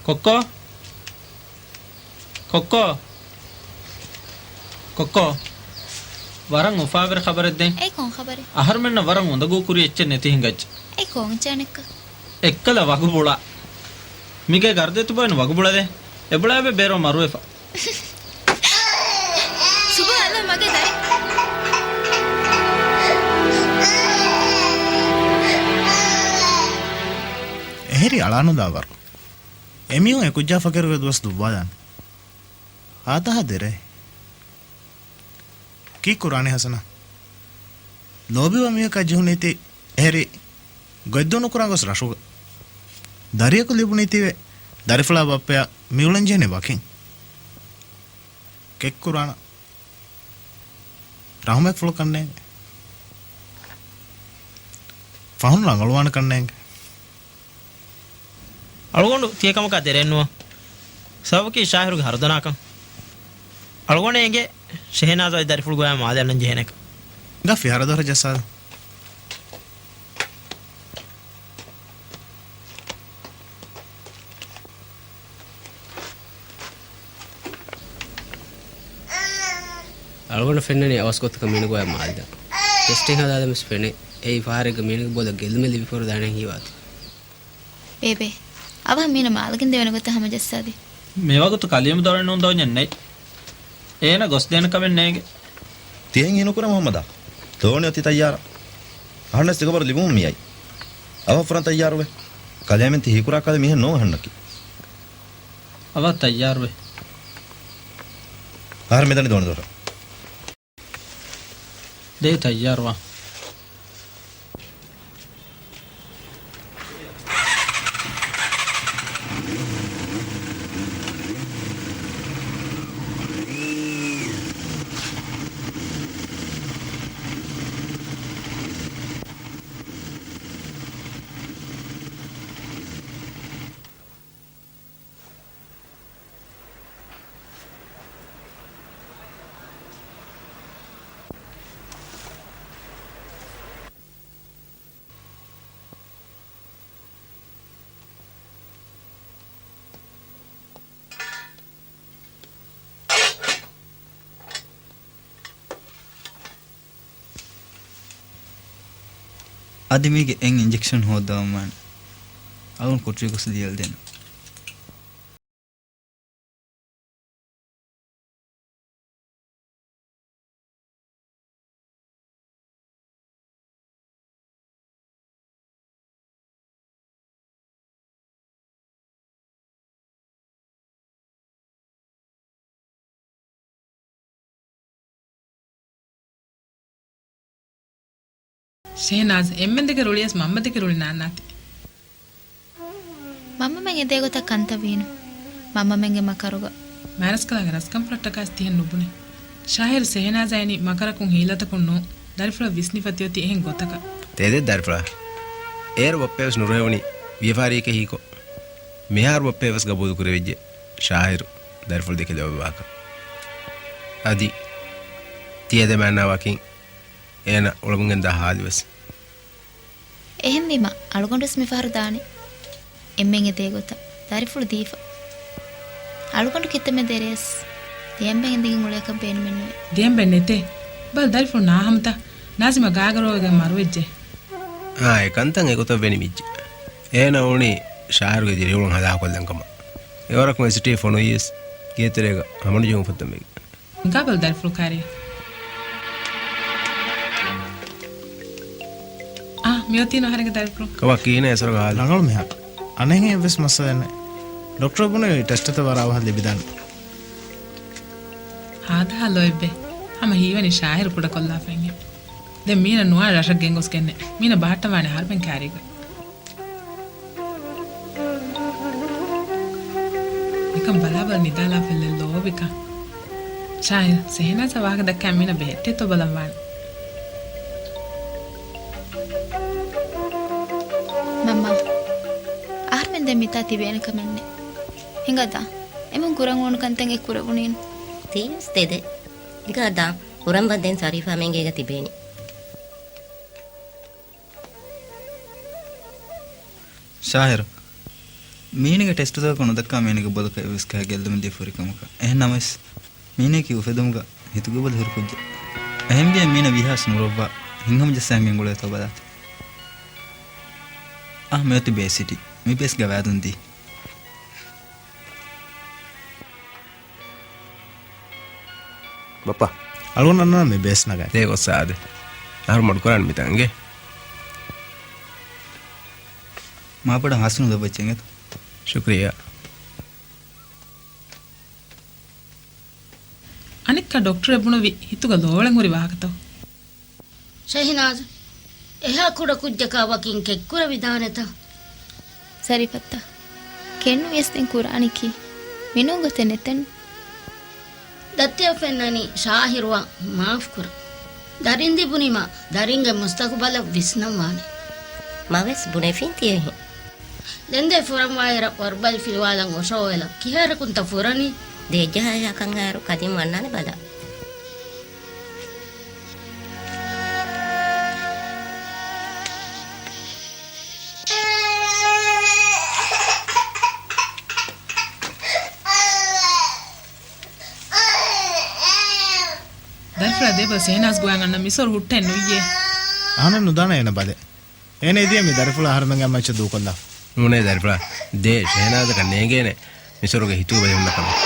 ކޮއްކޮ؟ ކޮއްކޮ؟ ކޮއްކޮ؟ ވަރަށް އުފާވެރި ޚަބަރެއް ދޭން. އެއީ ކޮން ޚަބަރެއް؟ އަހަރުމެންނަށް ވަރަށް އުނދަގޫ ކުރި އެއްޗެއް ނެތި ހިނގައްޖެ. އެއީ ކޮން އެއްޗެއް ނެއްކަ؟ އެއްކަލަ ވަގުބުޅާ. މިގޭ ގަރުދޭތު ބޮއެން ވަގުބުޅަދޭ. އެބުޅާއިބެ ބޭރޯ މަރުވެފަ. ސުބްޙާނަﷲ މަގޭ ދަރި. އެހެރީ އަޅާނުލާވަރު. އެމީހުން އެކުއްޖާ ފަޤީރުގެ ދުވަސް ދުއްވާލާނެ. ހާދަހާ ދެރޭ. ކީއްކުރާނީ ހަސަނާ؟ ލޯބިވާ މީހަކާ ޖެހުނީތީ އެހެރީ ގޮތްދޫ ނުކުރާ ގޮސް ރަށުގަ. ދަރިޔަކު ލިބުނީތީވެ ދަރިފުޅާ ބައްޕަޔާ މިއުޅެން ޖެހެނީ ވަކިން. ކެއްކުރާނަ ރަހުމަތްފުޅު ކަންނޭނގެ. ފަހުން ރަނގަޅުވާނެ ކަންނޭނގެ. އަޅުގަނޑު ތިޔަކަމަކާ ދެރައެއްނުވާ. ސަބަބަކީ ޝާހިރުގެ ހަރުދަނާކަން. އަޅުގަނޑަށް އެނގޭ ޝެހެނާޒާ އޮތް ދަރިފުޅުގައި މާލެ އަންނަން ޖެހޭނެކަން. ގަ ފިހާރަ ދޮރަށް ޖައްސާލަ. އަޅުގަނޑަށް ފެންނަނީ އަވަސް ގޮތަކަށް މީނަގެ ބޮލަށް މާލެ ދާން. ޓެސްޓެއް ހަދާލަމެސް ފެނޭ. އެއީ ފަހަރެއްގަ މީނަގެ ބޮލަށް ގެއްލުމެއް ލިބިފަހުރު ދާނެ ހީވާތީ. ބޭބެ، އަވަހަށް މީނަ މާލެގެން ދެވޭނެ ގޮތަށް ހަމަޖައްސާދޭ. މިވަގުތު ކަލީމު ދޮރެއް ނޫން ދޯންޏެއް ނެތް. އޭނަ ގޮސްދޭނެ ކަމެއް ނޭނގެ. ތިޔައިން ހީނުކުރަމު ހަމަދާ. ދޯނި އޮތީ ތައްޔާރަށް. އަހަންނަށް ތި ޚަބަރު ލިބުމުން މިއައީ. އަވަހަށް ފުރަން ތައްޔާރުވޭ. ކަލޭމެން ތި ހީކުރާ ކަލެ މިހެން ނޯން އަހަންނަކީ. އަވަހަށް ތައްޔާރުވޭ. އަހަރެން މިދަނީ ދޯނި ދޮރަށް. ދޭ ތައްޔާރުވާ. އަދި މީގެ އެއް އިންޖެކްޝަން ހޯއްދަވަން ވާނެ. އަޅުން ކޮޓަރި ގޮސް ލިޔަލަދޭނަން. ޝެހެނާޒް، އެންމެން ދެކެ ރުޅިޔަސް މަންމަ ދެކެ ރުޅި ނާންނާތި. މަންމަމެން އެދޭ ގޮތަށް ކަންތައް ވީނު. މަންމަމެންގެ މަކަރުގަ. މާރަސްކަލާގެ ރަސްކަންފުޅަށްޓަކާސް ތިހެން ނުބުނެ. ޝާހިރު ޝެހެނާޒާ އިނީ މަކަރަކުން ހީލަތަކުން ނޫން. ދަރިފުޅަށް ވިސްނިފަ ތިއޮތީ އެހެން ގޮތަކަށް. ތެދެއް ދަރިފުޅާ. އޭރު ބައްޕަޔަށް ވެސް ނުރުހެވުނީ ވިޔަފާރިއެކޭ ހީކޮށް. މިހާރު ބައްޕަޔަށް ވެސް ގަބޫލު ކުރެވިއްޖެ ޝާހިރު ދަރިފުޅު ދެކެ ލޯބިވާކަން. އަދި ތިޔަ ދެމާންނާ ވަކިން އޭނަ އުޅެމުން ގެންދާ ހާލު ވެސް. އެހެންވީމަ، އަޅުގަނޑުވެސް މިފަހަރު ދާނެ. އެންމެން އެދޭ ގޮތަށް ދަރިފުޅު ދީފަ. އަޅުގަނޑު ކިތަންމެ ދެރަޔަސް ދެއަނބެން އެނދެގެން އުޅޭކަށް ބޭނުމެއްނުވޭ. ދެއަނބެއް ނެތޭ. ބަލަ ދަރިފުޅު ނާހަމަތަ؟ ނާޒިމާ ގާގަ ރޯވެގެން މަރުވެއްޖެ. އާ، އެ ކަންތައް އެގޮތަށް ވެނިމިއްޖެ. އޭނަ އުޅުނީ ޝާހިރުގެ ދިރިއުޅުން ހަލާކޮށްލަން ކަމަށް. އެވަރަކުން އެސްޓީ ފޮނުވިޔަސް ގޭތެރޭގަ ހަމަނުޖެހުން ފައްދަން ވެގެން. ގާބަލް ދަރިފުޅު ކާރި. މިއޮތީ އަހަރެންގެ ދަރިފުޅު. ކަމަކީ ނޭ އެސޮރުގަ ހާލި. ރަނގަޅު މީހާ. އަނެއްހެން އެއްވެސް މައްސަލައެއް ނެތް. ޑޮކްޓަރު ބުނެވި ޓެސްޓްތައް ވަރަށް އަވަހަށް ލިބިދާނެ. ހާދަހާ ލޯތްބެ. ހަމަ ހީވަނީ ޝާހިރު ކުޑަކޮށްލާފައިން. ދެން މީނަ ނުވާ ރަށަށް ގެންގޮސްގެންނެ. މީނަ ބަހައްޓަވާނެ ހަރުބެން ކާރީގަ. ނިކަން ބަލާބަލަ ނިދާލާފައިލެއް ލޯބިކަން. ޝާހިރު، ޝެހެނާޒަށް ވާހަކަ ދައްކާ މީނަ ބެހެއްޓޭތޯ ބަލަން ވާނެ. މަންމާ، އަހަރުމެން ދެން މިތާ ތިބޭނެ ކަމެއް ނެތް. ހިނގާތަ؟ އެމަން ކުރަން އުޅުނު ކަންތައް އެ ކުރެވުނީނު. ތީވެސް ދެދެ. ހިނގާ ދާ، ކުރަން ވަންދެން ޝަރީފާމެންގޭގަ ތިބޭނީ. ޝާހިރު، މީނަގެ ޓެސްޓުތަކަކު ނުދައްކާ މީނަގެ ބޮލަކަށް އެއްވެސް ކަހަލަ ގެއްލުމެއް ދިޔަ ފުރި ކަމަކަށް. އެހެން ނަމަވެސް، މީނައަކީ އުފެދުމުގަ ހިތުގަބަލު ހުރި ކުއްޖެއް. އެހެންވިއްޔާ މީނަ ވީހާވެސް ނުރޮއްވާ ހިތްހަމަޖައްސާ ހިނގަން އުޅޭތޯ ބަލާތި. އާ، މިއޮތީ ބޭސް ސިޓީ. މި ބޭސް ގަވާއިދުން ދީ. ބައްޕަ. އަޅުގަނޑު އަންނަން މި ބޭސް ނަގާ. ދޭ ގޮއްސަ އާދެ. އަހަރު މޮޑު ކުރާން މިތަންގެ. މާބޮޑަށް ހަސްނުލައްވައްޗެއް އެތަ؟ ޝުކުރިއްޔާ. އަނެއްކާ ޑޮކްޓަރެއް ބުނެވި ހިތުގަ ލޯޅެން ހުރި ވާހަކަތައް. ޝެހިނާޒް، އެހާ ކުޑަ ކުއްޖަކާ ވަކިން ކެތްކުރެވިދާނެތަ؟ ސަރިފައްތަ، ކެތްނުވިޔަސް ދެން ކުރާނީކީ؟ މިނޫން ގޮތެއް ނެތެން. ދައްތިއަށް ފެންނަނީ ޝާހިރުއަށް މާފްކުރަން. ދަރިން ލިބުނީމާ ދަރިންގެ މުސްތަގުބަލަށް ވިސްނަންވާނެ. މަވެސް ބުނެފިން ތި އެހެން. ދެންދޭ ފުރަންވާއިރަށް ވަރުބަލި ފިލުވާލަން އޮށޯވެލަން. ކިހާއިރަކުންތަ ފުރަނީ؟ ދޭއްޖަހާއިރާ ކަންހާއިރު ކަދިން ވަންނާނެ ބަލަ. ދަރިފުޅާ ދޭބަލަ ޝެހެނާޒް ގޮވަން އަންނަ މިސޮރު ހުއްޓެއް ނުއްޔޭ. އަހަނެއް ނުދާނެ އޭނަ ބަލެ. އޭނަ އެދިޔަ މި ދަރިފުޅާ އަހަރުމެންގެ އައްމައްޗަށް ދޫކޮށްލާ. ނޫނޭ ދަރިފުޅާ. ދޭ ޝެހެނާޒަކަށް ނޭނގޭނެ. މިސޮރުގެ ހިތުގަ ބަލި ހުންނަ ކަމަށް.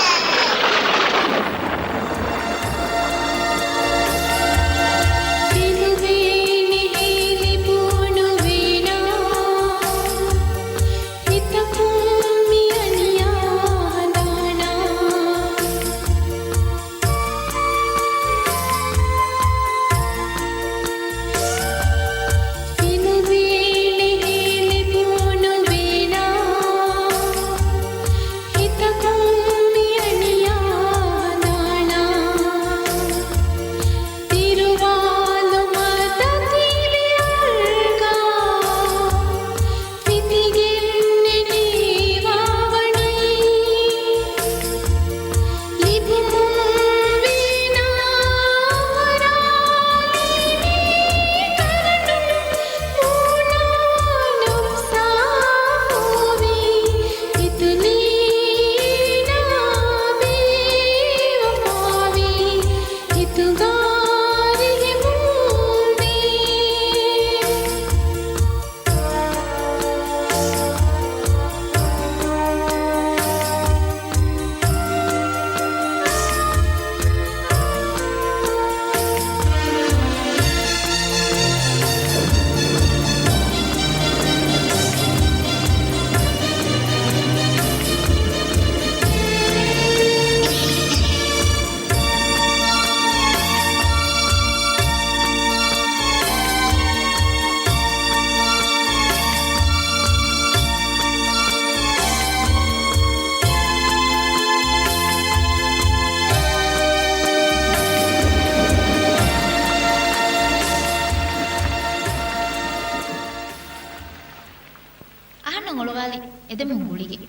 އަހަންނަށް އޮޅުވާލި އެދެމުން ގުޅިގެން.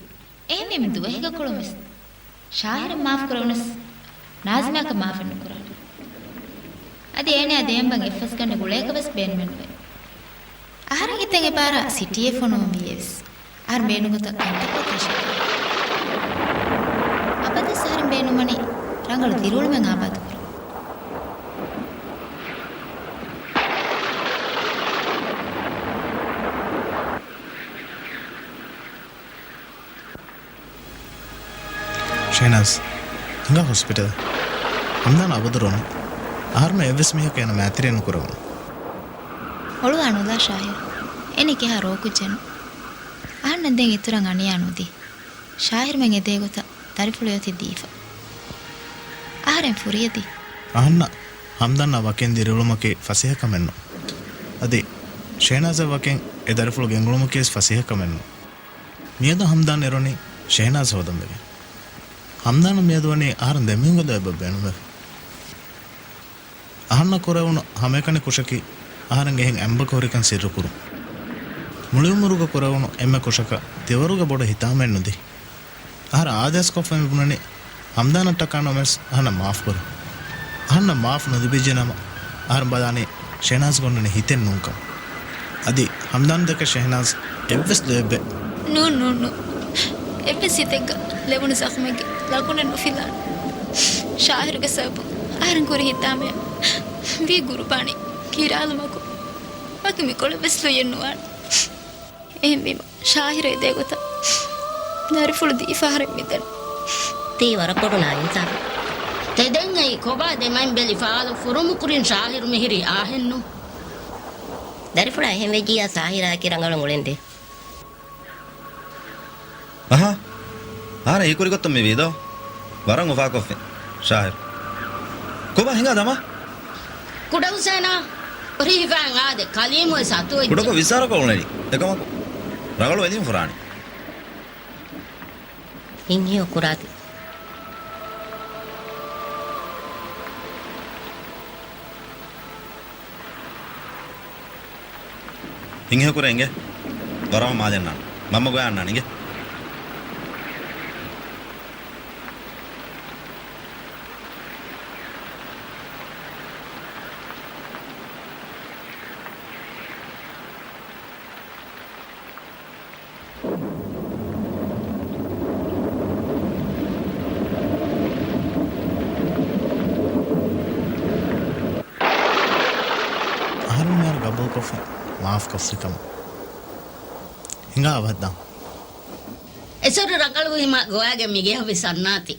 އެހެންވީމަ ދުވަހެއްގަ ކޮޅުންވެސް ޝާހިރަށް މާފް ކުރެވުނަސް، ނާޒިމާއަކަށް މާފެއް ނުކުރާނެ. އަދި އޭނަޔާ ދެއަނބަން އެއްފަސްގަނޑެއް ގުޅޭކަށް ވެސް ބޭނުމެއް ނުވޭ. އަހަރެން ހިތަށް އެބާރަށް ސިޓީއެއް ފޮނުވަން ވިއެވެސް. އަހަރެން ބޭނުންގޮތަށް ކަންތައް ކޮށްދޭށޭ. އަބަދުވެސް އަހަރެން ބޭނުންވަނީ ރަނގަޅު ދިރިއުޅުމެއް އާބާދުކުރަން. ޝެހްނާޒް، ހިނގާ ހޮސްޕިޓަލަށް. ހަމްދާން އަބަދު ރޮނި. އަހަރުމެން އެއްވެސް މީހަކަށް އޭނަ މައިތިރިއެއް ނުކުރެވުނު. އޮޅުވާނުލާ ޝާހިރު. އެނިކެހާ ރޯކުއްޖެއްނު. އަހަންނަށް ދެން އިތުރަށް އަނިޔާ ނުދީ. ޝާހިރުމެން އެދޭގޮތަށް ދަރިފުޅު އޮތީ ދީފަ. އަހަރެން ފުރިއެދީ. އަހަންނަށް ހަމްދާންއާ ވަކިން ދިރިއުޅުމަކީ ފަސޭހަކަމެއްނު. އަދި ޝެހެނާޒާ ވަކިން އެ ދަރިފުޅު ގެންގުޅުމަކީވެސް ފަސޭހަކަމެއްނު. މިއަދު ހަމްދާން އެރުނީ ޝެހެނާޒް ހޯދަން ވެގެން. ހަމްދާނަށް މިއަދު ވަނީ އަހަރެން ދެމީހުންގެ ލޯތްބަށް ބޭނުންވެފަ. އަހަންނަށް ކުރެވުނު ހަމައެކަނި ކުށަކީ އަހަރެން އެހެން އެނބަކޮށް ހުރިކަން ސިއްރުކުރުން. މުޅިއުމުރުގަ ކުރެވުނު އެންމެ ކުށަކަށް ތިވަރުގެ ބޮޑު ހިތާމައެއް ނުދީ. އަހަރެން އާދޭސްކޮށްފައި މި ބުނަނީ ހަމްދާނަށްޓަކާ ނަމަވެސް އަހަންނަށް މާފް ކުރަން. އަހަންނަށް މާފް ނުލިބިއްޖެ ނަމަ، އަހަރެން ބަލާނީ ޝެހެނާޒްގެ އޮންނަނީ ހިތެއް ނޫންކަން. އަދި ހަމްދާންދެކެ ޝެހެނާޒް އެއްވެސް ލޯތްބެއް. ނޫން، ނޫން، ނޫން. އެއްވެސް ހިތެއްގަ ލެވުނު ޒަޚުމެއްގެ ލަކުނެއް ނުފިލާނެ. ޝާހިރުގެ ސަބަބުން އަހަރެން ކުރި ހިތާމައަށް ވީ ގުރުބާނީ ކިރާލުމަކު، ވަކި މިކޮޅެއްވެސް ލުޔެއް ނުވާނެ. އެހެންވީމަ، ޝާހިރު އެދޭ ގޮތަށް ދަރިފުޅު ދީފަ އަހަރެން މިދަނީ. ތީ ވަރަށް ބޮޑު ނާއިންސާފެއް. ތެދެއް އެއީ ކޮބާ ދެމައިން ބެލި ފާލު ފުރުމުކުރިން ޝާހިރު މިހިރީ އާހެއްނު. ދަރިފުޅާ އެހެން ވެއްޖިއްޔާ ސާހިރާއަކީ ރަނގަޅު އުޅެންދޭ. އަހާ. އަހަރެން އެހީކުރި ގޮތަށް މި ވީދޯ. ވަރަށް އުފާކޮށްފިން. ޝާހިރު. ކޮބާ ހިނގާ ދަމާ؟ ކުޑަ ހުސޭނާ. ހުރި ހިފައިން އާދެ. ކަލީމުވެސް އަތުވެއްޖެ. ކުޑަކޮށް ވިއްސާރަކޮށް އުޅެނީ. އެކަމަކު، ރަނގަޅު ވެލިން ފުރާނީ. ހިތްހެޔޮ ކުރާތި. ހިތްހެޔޮ ކުރޭ އިނގޭ. ވަރަށް މާލެއް ނާން. މަންމަ ގޮޔާ އަންނާނެ އިނގޭ. އަހަރެން މިހާރު ގަބޫލުކޮށްފިން މާފްކޮށްފިކަމަށް. ހިނގާ އަވަހަށްދާން. އެސޮރު ރަނގަޅުވީމަ ގޮވާގެން މިގެއަށްވެސް އަންނާތި.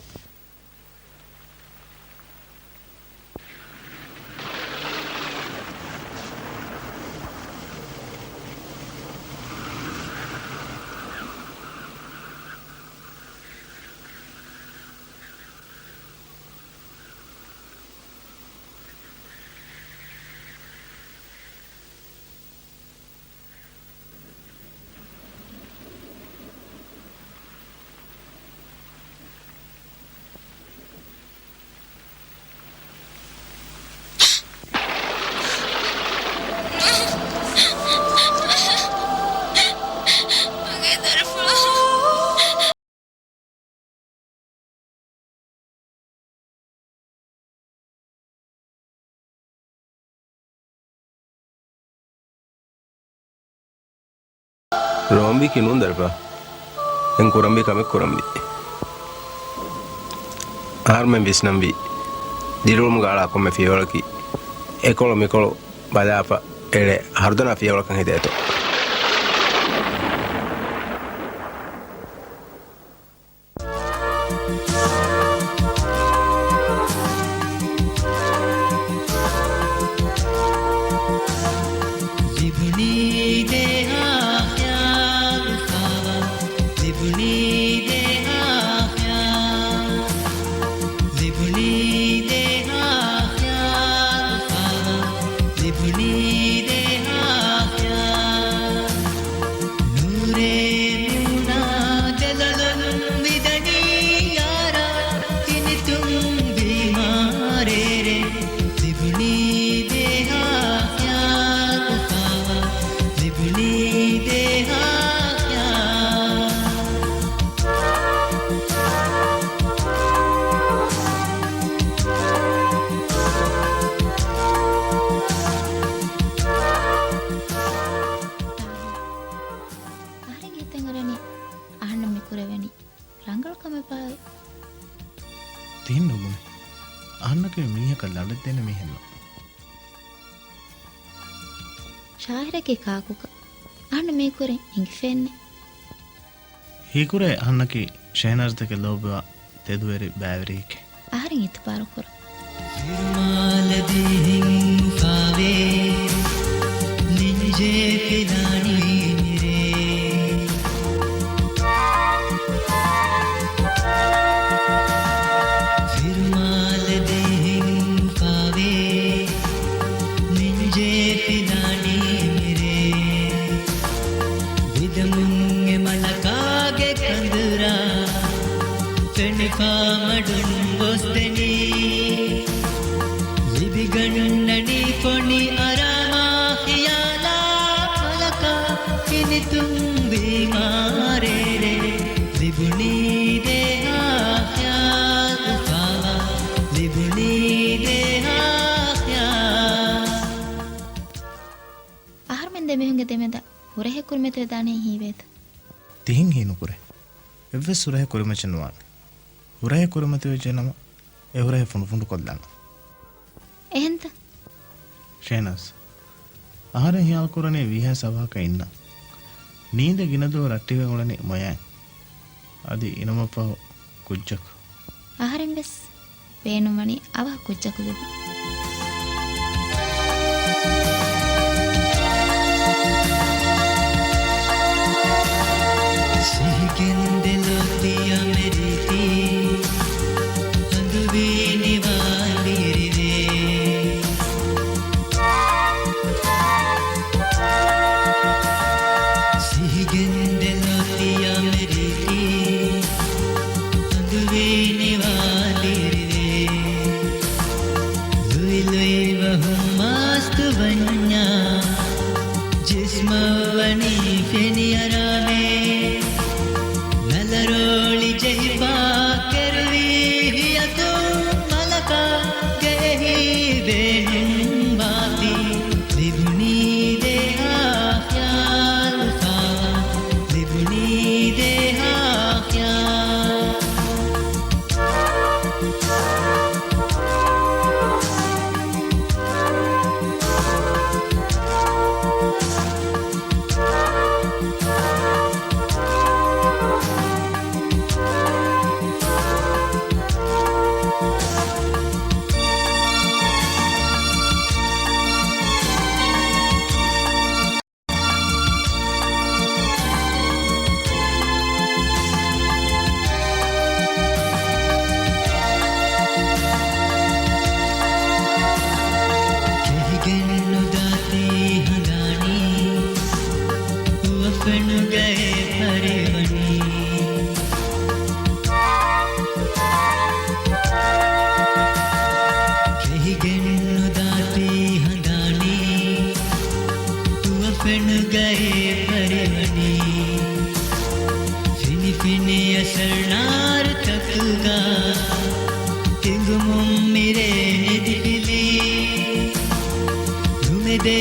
ރޯނބީކީ ނޫން ދަރިފުޅާ. ދެން ކުރަންވީ ކަމެއް ކުރަންވީ. އަހަރުމެން ވިސްނަންވީ ދިރިއުޅުމުގަ އަޅާ ކޮންމެ ފިޔަވަޅަކީ އެކޮޅު މިކޮޅު ބަލާފަ އެޅޭ ހަރުދަނާ ފިޔަވަޅަކަށް ހެދޭތޯ. ލިބުނީ ދޭހާ ޚިޔާލު ކާވާ، ލިބުނީ ދޭހާ ޚިޔާލު، ލިބުނީ ދޭހާ ޚިޔާލު ކާވާ، ލިބުނީ ދޭހާ ޚިޔާލު. ނޫރޭ މޫނާ ޖަލަލުން ވިދަނީ ޔާރާ، ކިނިތުން ވީމާ ރޭރޭ. ލިބުނީ ދޭހާ ޚިޔާލު ކާވާ، ލިބުނީ ދޭހާ ޚިޔާލު. އަހަރެންގެ ހިތަށް އަރަނީ އަހަންނަށް މި ކުރެވެނީ ރަނގަޅު ކަމެއްބާއޭ. ތިހެން ނުބުނެ. އަހަންނަކީ މީހަކަށް ލަނޑެއްދޭނެ މީހެއްނު. ޝާހިރަކީ ކާކުކަން އަހަންނަށް މީކުރެން އެނގިފައެއްނެއް. ހީކުރޭ އަހަންނަކީ ޝެހެނާޒްދެކެ ލޯބިވާ ތެދުވެރި ބައިވެރިއެކޭ. އަހަރެން އިތުބާރުކުރަން. ސިރުމާލަ ދިހިން އުފާވޭ، ނިންޖޭ ފިލާނީ ފެނިފާ މަޑުން ގޮސްދެނީ. ލިބިގަންނަނީ ފޮނި އަރާމާ ޚިޔާލާ ފަލަކާ. ހިނިތުންވީމާ ރޭރޭ. ލިބުނީ ދޭހާ ޚިޔާލު ފާވާ. ލިބުނީ ދޭހާ ޚިޔާލު. އަހަރުމެން ދެމީހުންގެ ދެމެދަށް ހުރަހެއް ކުރިމަތިވެދާނެހެން ހީވޭތަ؟ ތިހެން ހީނުކުރޭ. އެއްވެސް ހުރަހެއް ކުރިމައްޗެއް ނުވާނެ. ހުރަހެއް ކުރިމަތިވެއްޖެ ނަމަ، އެ ހުރަހެއް ފުނޑުފުނޑުކޮށްލާނަން. އެހެންތަ؟ ޝޭނާޒް، އަހަރެން ހިޔާލުކުރަނީ ވީހާވެސް އަވަހަކަށް އިންނަން. ނީނދެ ގިނަ ދުވަހު ރައްޓެހިގެން އުޅެނީ މޮޔައިން. އަދި އިނަމަށްފަހު ކުއްޖަކު. އަހަރެން ވެސް ބޭނުންވަނީ އަވަހަށް ކުއްޖަކު ލިބުން. ސިހިގެންދެލޯ ތިޔަ މެރިތީ، ހަނދުވީ ނިވާލިރިވޭ. ސިހިގެންދެލޯ ތިޔަ މެރިތީ، ހަނދުވީ ނިވާލިރިވޭ. ލުއިލުއިވަހު މާސްތު ވަންޏާ، ޖިސްމަށް ވަނީ ފެނިއަރާމޭ. ނަލަރޯޅި ޖެހިފާ ކެރުވީ ހިޔަތުން މަލަކާ. ގެއެހީ ބޭނުންވާތީ، ލިބުނީ ދޭހާ ޚިޔާލު ފާވާ. ލިބުނީ ދޭހާ ޚިޔާލު. ކެހިގެން ނުދާތީ ހަނދާނީ، ހުވަފެނުގައި ފަރިވަނީ. ކެހިގެން ނުދާތީ ހަނދާނީ، ހުވަފެނުގައި ފަރިވަނީ. ފިނިފިނި އަސަރް ނާރުތަކުގަ، ތިނގުމުން މިރޭ ނިދިފިލީ. ނުމެދޭ